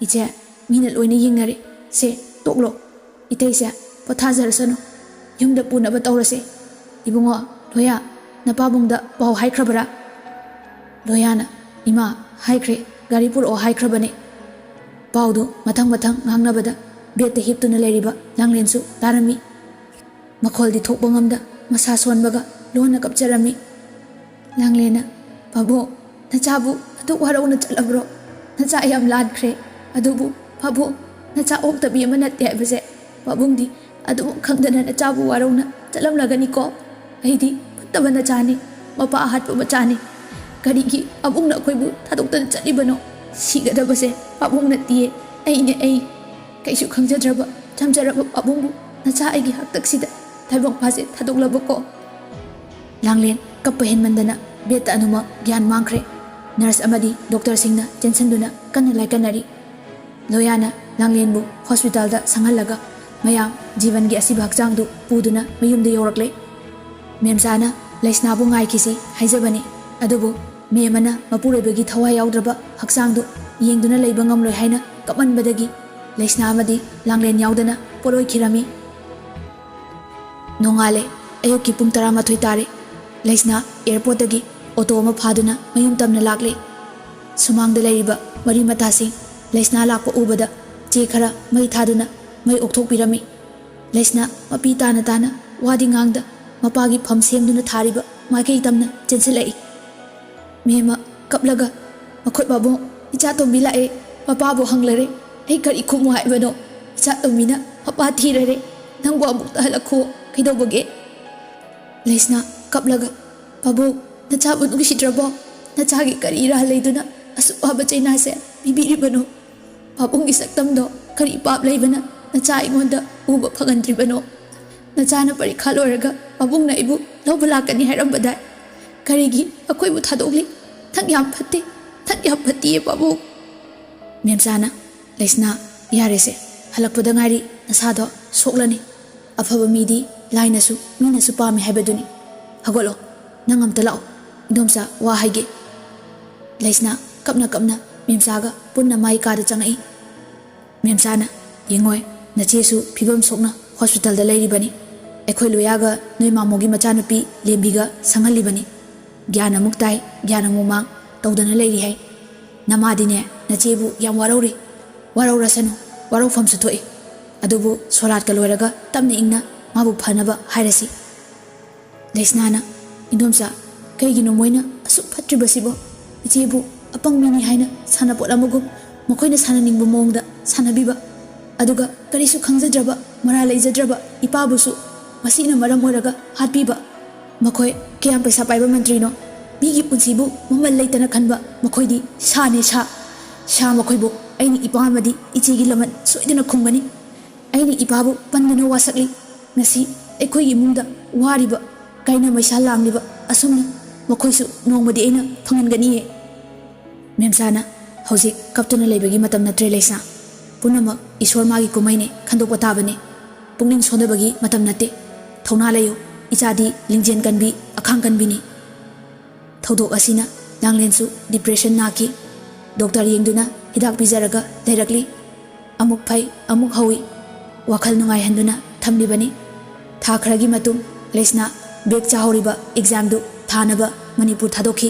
"ꯏꯆꯦ, ꯃꯤꯅ ꯂꯣꯏꯅ ꯌꯦꯡꯅꯔꯦ꯫ ꯁꯦ, ꯇꯣꯛꯂꯣ꯫ ꯏꯇꯩꯁꯦ ꯄꯣꯊꯥꯖꯔꯁꯅꯨ꯫ ꯌꯨꯝꯗ ꯄꯨꯅꯕ ꯇꯧꯔꯁꯦ꯫ ꯏꯕꯨꯡꯉꯣ, ꯂꯣꯌꯥ, ꯅꯄꯥꯕꯨꯡꯗ ꯄꯥꯎ ꯍꯥꯏꯈ꯭ꯔꯕꯔꯥ?" ꯂꯣꯌꯥꯅ, "ꯏꯃꯥ, ꯍꯥꯏꯈ꯭ꯔꯦ, ꯒꯥꯔꯤ ꯄꯨꯔꯛꯑꯣ ꯍꯥꯏꯈ꯭ꯔꯕꯅꯦ꯫" ꯄꯥꯎꯗꯨ ꯃꯊꯪ ꯃꯊꯪ ꯉꯥꯡꯅꯕꯗ ꯕꯦꯗꯇ ꯍꯤꯞꯇꯨꯅ ꯂꯩꯔꯤꯕ ꯂꯥꯡꯂꯦꯟꯁꯨ ꯇꯥꯔꯝꯃꯤ꯫ ꯃꯈꯣꯜꯗꯤ ꯊꯣꯛꯄ ꯉꯝꯗ ꯃꯁꯥ ꯁꯣꯟꯕꯒ ꯂꯣꯟꯅ ꯀꯞꯆꯔꯝꯃꯤ꯫ ꯂꯥꯡꯂꯦꯟꯅ, "ꯄꯥꯕꯨꯡ, ꯅꯆꯥꯕꯨ ꯑꯗꯨꯛ ꯋꯥꯔꯧꯅ ꯆꯠꯂꯕ꯭ꯔꯣ? ꯅꯆꯥ ꯌꯥꯝ ꯂꯥꯟꯈ꯭ꯔꯦ꯫ ꯑꯗꯨꯕꯨ ꯄꯥꯕꯨꯡ, ꯅꯆꯥ ꯑꯣꯛꯇꯕꯤ ꯑꯃ ꯅꯠꯇꯦ ꯍꯥꯏꯕꯁꯦ ꯄꯥꯕꯨꯡꯗꯤ ꯑꯗꯨꯃꯛ ꯈꯪꯗꯅ ꯅꯆꯥꯕꯨ ꯋꯥꯔꯧꯅ ꯆꯠꯂꯝꯂꯒꯅꯤꯀꯣ꯫ ꯑꯩꯗꯤ ꯐꯠꯇꯕ ꯅꯆꯥꯅꯤ, ꯃꯄꯥ ꯑꯍꯥꯠꯄ ꯃꯆꯥꯅꯤ꯫ ꯀꯔꯤꯒꯤ ꯄꯥꯕꯨꯡꯅ ꯑꯩꯈꯣꯏꯕꯨ ꯊꯥꯗꯣꯛꯇꯅ ꯆꯠꯂꯤꯕꯅꯣ? ꯁꯤꯒꯗꯕꯁꯦ ꯄꯥꯕꯨꯡ ꯅꯠꯇꯤꯌꯦ, ꯑꯩꯅꯦ ꯑꯩ꯫ ꯀꯩꯁꯨ ꯈꯪꯖꯗ꯭ꯔꯕ ꯆꯝꯖꯔꯕ ꯄꯥꯕꯨꯡꯕꯨ ꯅꯆꯥ ꯑꯩꯒꯤ ꯍꯥꯛꯇꯛꯁꯤꯗ ꯇꯥꯏꯕꯪ ꯄꯥꯁꯦ ꯊꯥꯗꯣꯛꯂꯕꯀꯣ?" ꯂꯥꯡꯂꯦꯟ ꯀꯞꯄ ꯍꯦꯟꯃꯟꯗꯅ ꯕꯦꯗꯇ ꯑꯗꯨꯃꯛ ꯒ꯭ꯌꯥꯟ ꯃꯥꯡꯈ꯭ꯔꯦ꯫ ꯅꯔꯁ ꯑꯃꯗꯤ ꯗꯣꯛꯇꯔꯁꯤꯡꯅ ꯆꯦꯟꯁꯤꯟꯗꯨꯅ ꯀꯟꯅ ꯂꯥꯏꯀꯠꯅꯔꯤ꯫ ꯂꯣꯌꯥꯅ ꯂꯥꯡꯂꯦꯟꯕꯨ ꯍꯣꯁꯄꯤꯇꯥꯜꯗ ꯁꯪꯍꯜꯂꯒ ꯃꯌꯥꯝ ꯖꯤꯕꯟꯒꯤ ꯑꯁꯤꯕ ꯍꯛꯆꯥꯡꯗꯨ ꯄꯨꯗꯨꯅ ꯃꯌꯨꯝꯗ ꯌꯧꯔꯛꯂꯦ꯫ ꯃꯦꯝꯆꯥꯅ ꯂꯩꯁꯅꯥꯕꯨ ꯉꯥꯏꯈꯤꯁꯤ ꯍꯥꯏꯖꯕꯅꯤ, ꯑꯗꯨꯕꯨ ꯃꯦꯝ ꯑꯃꯅ ꯃꯄꯨꯔꯣꯏꯕꯒꯤ ꯊꯋꯥꯏ ꯌꯥꯎꯗ꯭ꯔꯕ ꯍꯛꯆꯥꯡꯗꯨ ꯌꯦꯡꯗꯨꯅ ꯂꯩꯕ ꯉꯝꯂꯣꯏ ꯍꯥꯏꯅ ꯀꯞꯃꯟꯕꯗꯒꯤ ꯂꯩꯁꯅꯥ ꯑꯃꯗꯤ ꯂꯥꯡꯂꯦꯟ ꯌꯥꯎꯗꯅ ꯄꯣꯠꯂꯣꯏꯈꯤꯔꯝꯃꯤ꯫ ꯅꯣꯡꯉꯥꯜꯂꯦ꯫ ꯑꯌꯨꯛꯀꯤ ꯄꯨꯡ ꯇꯔꯥꯃꯥꯊꯣꯏ ꯇꯥꯔꯦ꯫ ꯂꯩꯁꯅꯥ ꯑꯦꯌꯔꯄꯣꯔꯠꯇꯒꯤ ꯑꯣꯇꯣ ꯑꯃ ꯐꯥꯗꯨꯅ ꯃꯌꯨꯝ ꯇꯝꯅ ꯂꯥꯛꯂꯦ꯫ ꯁꯨꯃꯥꯡꯗ ꯂꯩꯔꯤꯕ ꯃꯔꯤ ꯃꯇꯥꯁꯤꯡ ꯂꯩꯁꯅꯥ ꯂꯥꯛꯄ ꯎꯕꯗ ꯆꯦ ꯈꯔ ꯃꯩ ꯊꯥꯗꯨꯅ ꯃꯩ ꯑꯣꯛꯊꯣꯛꯄꯤꯔꯝꯃꯤ꯫ ꯂꯩꯁꯅꯥ ꯃꯄꯤ ꯇꯥꯅ ꯇꯥꯅ ꯋꯥꯗꯤ ꯉꯥꯡꯗ ꯃꯄꯥꯒꯤ ꯐꯝ ꯁꯦꯝꯗꯨꯅ ꯊꯥꯔꯤꯕ ꯃꯥꯏꯀꯩ ꯇꯝꯅ ꯆꯦꯟꯁꯤꯜꯂꯛꯏ꯫ ꯃꯦꯝꯃ ꯀꯞꯂꯒ, "ꯃꯈꯣꯏ ꯄꯥꯕꯨꯡ, ꯏꯆꯥ ꯇꯣꯝꯕꯤ ꯂꯥꯛꯑꯦ, ꯃꯄꯥꯕꯨ ꯍꯪꯂꯔꯦ꯫ ꯑꯩ ꯀꯔꯤ ꯈꯨꯝꯃꯨ ꯍꯥꯏꯕꯅꯣ? ꯏꯆꯥ ꯇꯣꯝꯕꯤꯅ ꯃꯄꯥ ꯊꯤꯔꯔꯦ꯫ ꯅꯪꯕꯨ ꯑꯃꯨꯛꯇ ꯍꯜꯂꯛꯈꯣ꯫ ꯀꯩꯗꯧꯕꯒꯦ?" ꯂꯩꯁꯅꯥ ꯀꯞꯂꯒ, "ꯄꯥꯕꯨꯡ, ꯅꯆꯥꯕꯨ ꯅꯨꯡꯁꯤꯗ꯭ꯔꯕꯣ? ꯅꯆꯥꯒꯤ ꯀꯔꯤ ꯏꯔꯥꯜ ꯂꯩꯗꯨꯅ ꯑꯁꯨꯛ ꯋꯥꯕ ꯆꯩꯅꯥꯁꯦ ꯄꯤꯕꯤꯔꯤꯕꯅꯣ? ꯄꯥꯕꯨꯡꯒꯤ ꯁꯛꯇꯝꯗꯣ ꯀꯔꯤ ꯄꯥꯞ ꯂꯩꯕꯅ ꯅꯆꯥ ꯑꯩꯉꯣꯟꯗ ꯎꯕ ꯐꯪꯍꯟꯗ꯭ꯔꯤꯕꯅꯣ? ꯅꯆꯥꯅ ꯄꯔꯤꯈꯥ ꯂꯣꯏꯔꯒ ꯄꯥꯕꯨꯡꯅ ꯑꯩꯕꯨ ꯂꯧꯕ ꯂꯥꯛꯀꯅꯤ ꯍꯥꯏꯔꯝꯕꯗꯥꯏ? ꯀꯔꯤꯒꯤ ꯑꯩꯈꯣꯏꯕꯨ ꯊꯥꯗꯣꯛꯂꯤ? ꯅꯪ ꯌꯥꯝ ꯐꯠꯇꯦ, ꯅꯪ ꯌꯥꯝ ꯐꯠꯇꯤꯌꯦ ꯄꯥꯕꯨꯡ!" ꯃꯦꯝꯆꯥꯅ, "ꯂꯩꯁꯅꯥ, ꯌꯥꯔꯦꯁꯦ, ꯍꯜꯂꯛꯄꯗ ꯉꯥꯏꯔꯤ, ꯅꯁꯥꯗꯣ ꯁꯣꯛꯂꯅꯤ꯫ ꯑꯐꯕ ꯃꯤꯗꯤ ꯂꯥꯏꯅꯁꯨ ꯃꯤꯅꯁꯨ ꯄꯥꯝꯃꯤ ꯍꯥꯏꯕꯗꯨꯅꯤ꯫ ꯍꯧꯒꯠꯂꯣ, ꯅꯪ ꯑꯝꯇ ꯂꯥꯛꯑꯣ, ꯏꯗꯣꯝꯆꯥ ꯋꯥ ꯍꯥꯏꯒꯦ꯫" ꯂꯩꯁꯅꯥ ꯀꯞꯅ ꯀꯞꯅ ꯃꯦꯝꯆꯥꯒ ꯄꯨꯟꯅ ꯃꯥꯏ ꯀꯥꯗ ꯆꯪꯉꯛꯏ꯫ ꯃꯦꯝꯆꯥꯅ, "ꯌꯦꯡꯉꯣꯏ, ꯅꯆꯦꯁꯨ ꯐꯤꯕꯝ ꯁꯣꯛꯅ ꯍꯣꯁꯄꯤꯇꯥꯜꯗ ꯂꯩꯔꯤꯕꯅꯤ꯫ ꯑꯩꯈꯣꯏ ꯂꯣꯌꯥꯒ ꯅꯣꯏ ꯃꯥꯃꯣꯒꯤ ꯃꯆꯥꯅꯨꯄꯤ ꯂꯦꯝꯕꯤꯒ ꯁꯪꯍꯜꯂꯤꯕꯅꯤ꯫ ꯒ꯭ꯌꯥꯟ ꯑꯃꯨꯛ ꯇꯥꯏ, ꯒ꯭ꯌꯥꯟ ꯑꯃꯨꯛ ꯃꯥꯡ ꯇꯧꯗꯅ ꯂꯩꯔꯤ ꯍꯥꯏ꯫ ꯅꯃꯥꯗꯤꯅꯦ, ꯅꯆꯦꯕꯨ ꯌꯥꯝ ꯋꯥꯔꯧꯔꯤ꯫ ꯋꯥꯔꯧꯔꯁꯅꯨ, ꯋꯥꯔꯧꯐꯝꯁꯨ ꯊꯣꯛꯏ꯫ ꯑꯗꯨꯕꯨ ꯁꯣꯔꯥꯠꯀ ꯂꯣꯏꯔꯒ ꯇꯞꯅ ꯏꯪꯅ ꯃꯥꯕꯨ ꯐꯅꯕ ꯍꯥꯏꯔꯁꯤ꯫" ꯂꯩꯁꯅꯥꯅ, "ꯏꯗꯣꯝꯆꯥ, ꯀꯩꯒꯤꯅꯣ ꯃꯣꯏꯅ ꯑꯁꯨꯛ ꯐꯠꯇ꯭ꯔꯤꯕꯁꯤꯕꯣ? ꯏꯆꯦꯕꯨ ꯑꯄꯪ ꯃꯤꯅꯤ ꯍꯥꯏꯅ ꯁꯥꯟꯅꯄꯣꯠ ꯑꯃꯒꯨꯝ ꯃꯈꯣꯏꯅ ꯁꯥꯟꯅꯅꯤꯡꯕ ꯃꯑꯣꯡꯗ ꯁꯥꯟꯅꯕꯤꯕ, ꯑꯗꯨꯒ ꯀꯔꯤꯁꯨ ꯈꯪꯖꯗ꯭ꯔꯕ, ꯃꯔꯥꯜ ꯂꯩꯖꯗ꯭ꯔꯕ ꯏꯄꯥꯕꯨꯁꯨ ꯃꯁꯤꯅ ꯃꯔꯝ ꯑꯣꯏꯔꯒ ꯍꯥꯠꯄꯤꯕ꯫ ꯃꯈꯣꯏ ꯀꯌꯥꯝ ꯄꯩꯁꯥ ꯄꯥꯏꯕ ꯃꯟꯇ꯭ꯔꯤꯅꯣ? ꯃꯤꯒꯤ ꯄꯨꯟꯁꯤꯕꯨ ꯃꯃꯜ ꯂꯩꯇꯅ ꯈꯟꯕ ꯃꯈꯣꯏꯗꯤ ꯁꯥꯅꯦ, ꯁꯥ꯫ ꯁꯥ ꯃꯈꯣꯏꯕꯨ ꯑꯩꯅ ꯏꯄꯥ ꯑꯃꯗꯤ ꯏꯆꯦꯒꯤ ꯂꯃꯟ ꯁꯣꯏꯗꯅ ꯈꯨꯝꯒꯅꯤ꯫ ꯑꯩꯅ ꯏꯄꯥꯕꯨ ꯄꯟꯗꯨꯅ ꯋꯥꯁꯛꯂꯤ꯫ ꯉꯁꯤ ꯑꯩꯈꯣꯏꯒꯤ ꯏꯃꯨꯡꯗ ꯋꯥꯔꯤꯕ, ꯀꯥꯏꯅ ꯃꯩꯁꯥ ꯂꯥꯡꯂꯤꯕ ꯑꯁꯨꯝꯅ ꯃꯈꯣꯏꯁꯨ ꯅꯣꯡꯃꯗꯤ ꯑꯩꯅ ꯐꯪꯍꯟꯒꯅꯤꯌꯦ꯫" ꯃꯦꯝꯆꯥꯅ, "ꯍꯧꯖꯤꯛ ꯀꯞꯇꯨꯅ ꯂꯩꯕꯒꯤ ꯃꯇꯝ ꯅꯠꯇ꯭ꯔꯦ ꯂꯩꯁꯥ꯫ ꯄꯨꯝꯅꯃꯛ ꯏꯁꯣꯔ ꯃꯥꯒꯤ ꯀꯨꯝꯍꯩꯅꯤ, ꯈꯟꯗꯣꯛꯄ ꯇꯥꯕꯅꯤ꯫ ꯄꯨꯛꯅꯤꯡ ꯁꯣꯟꯊꯕꯒꯤ ꯃꯇꯝ ꯅꯠꯇꯦ꯫ ꯊꯧꯅꯥ ꯂꯩꯌꯨ, ꯏꯆꯥꯗꯤ ꯂꯤꯡꯖꯦꯜ ꯀꯟꯕꯤ, ꯑꯈꯥꯡ ꯀꯟꯕꯤꯅꯤ꯫ ꯊꯧꯗꯣꯛ ꯑꯁꯤꯅ ꯂꯥꯡꯂꯦꯟꯁꯨ depression ꯅꯥꯈꯤ꯫ ꯗꯣꯛꯇꯔ ꯌꯦꯡꯗꯨꯅ ꯍꯤꯗꯥꯛ ꯄꯤꯖꯔꯒ ꯂꯩꯔꯛꯂꯤ꯫ ꯑꯃꯨꯛ ꯐꯩ, ꯑꯃꯨꯛ ꯍꯧꯏ꯫ ꯋꯥꯈꯜ ꯅꯨꯡꯉꯥꯏꯍꯟꯗꯨꯅ ꯊꯝꯂꯤꯕꯅꯤ꯫ ꯊꯥ ꯈꯔꯒꯤ ꯃꯇꯨꯡ ꯂꯩꯁꯅꯥ back ꯆꯥꯍꯧꯔꯤꯕ examꯗꯨ ꯊꯥꯅꯕ ꯃꯅꯤꯄꯨꯔ ꯊꯥꯗꯣꯛꯈꯤ꯫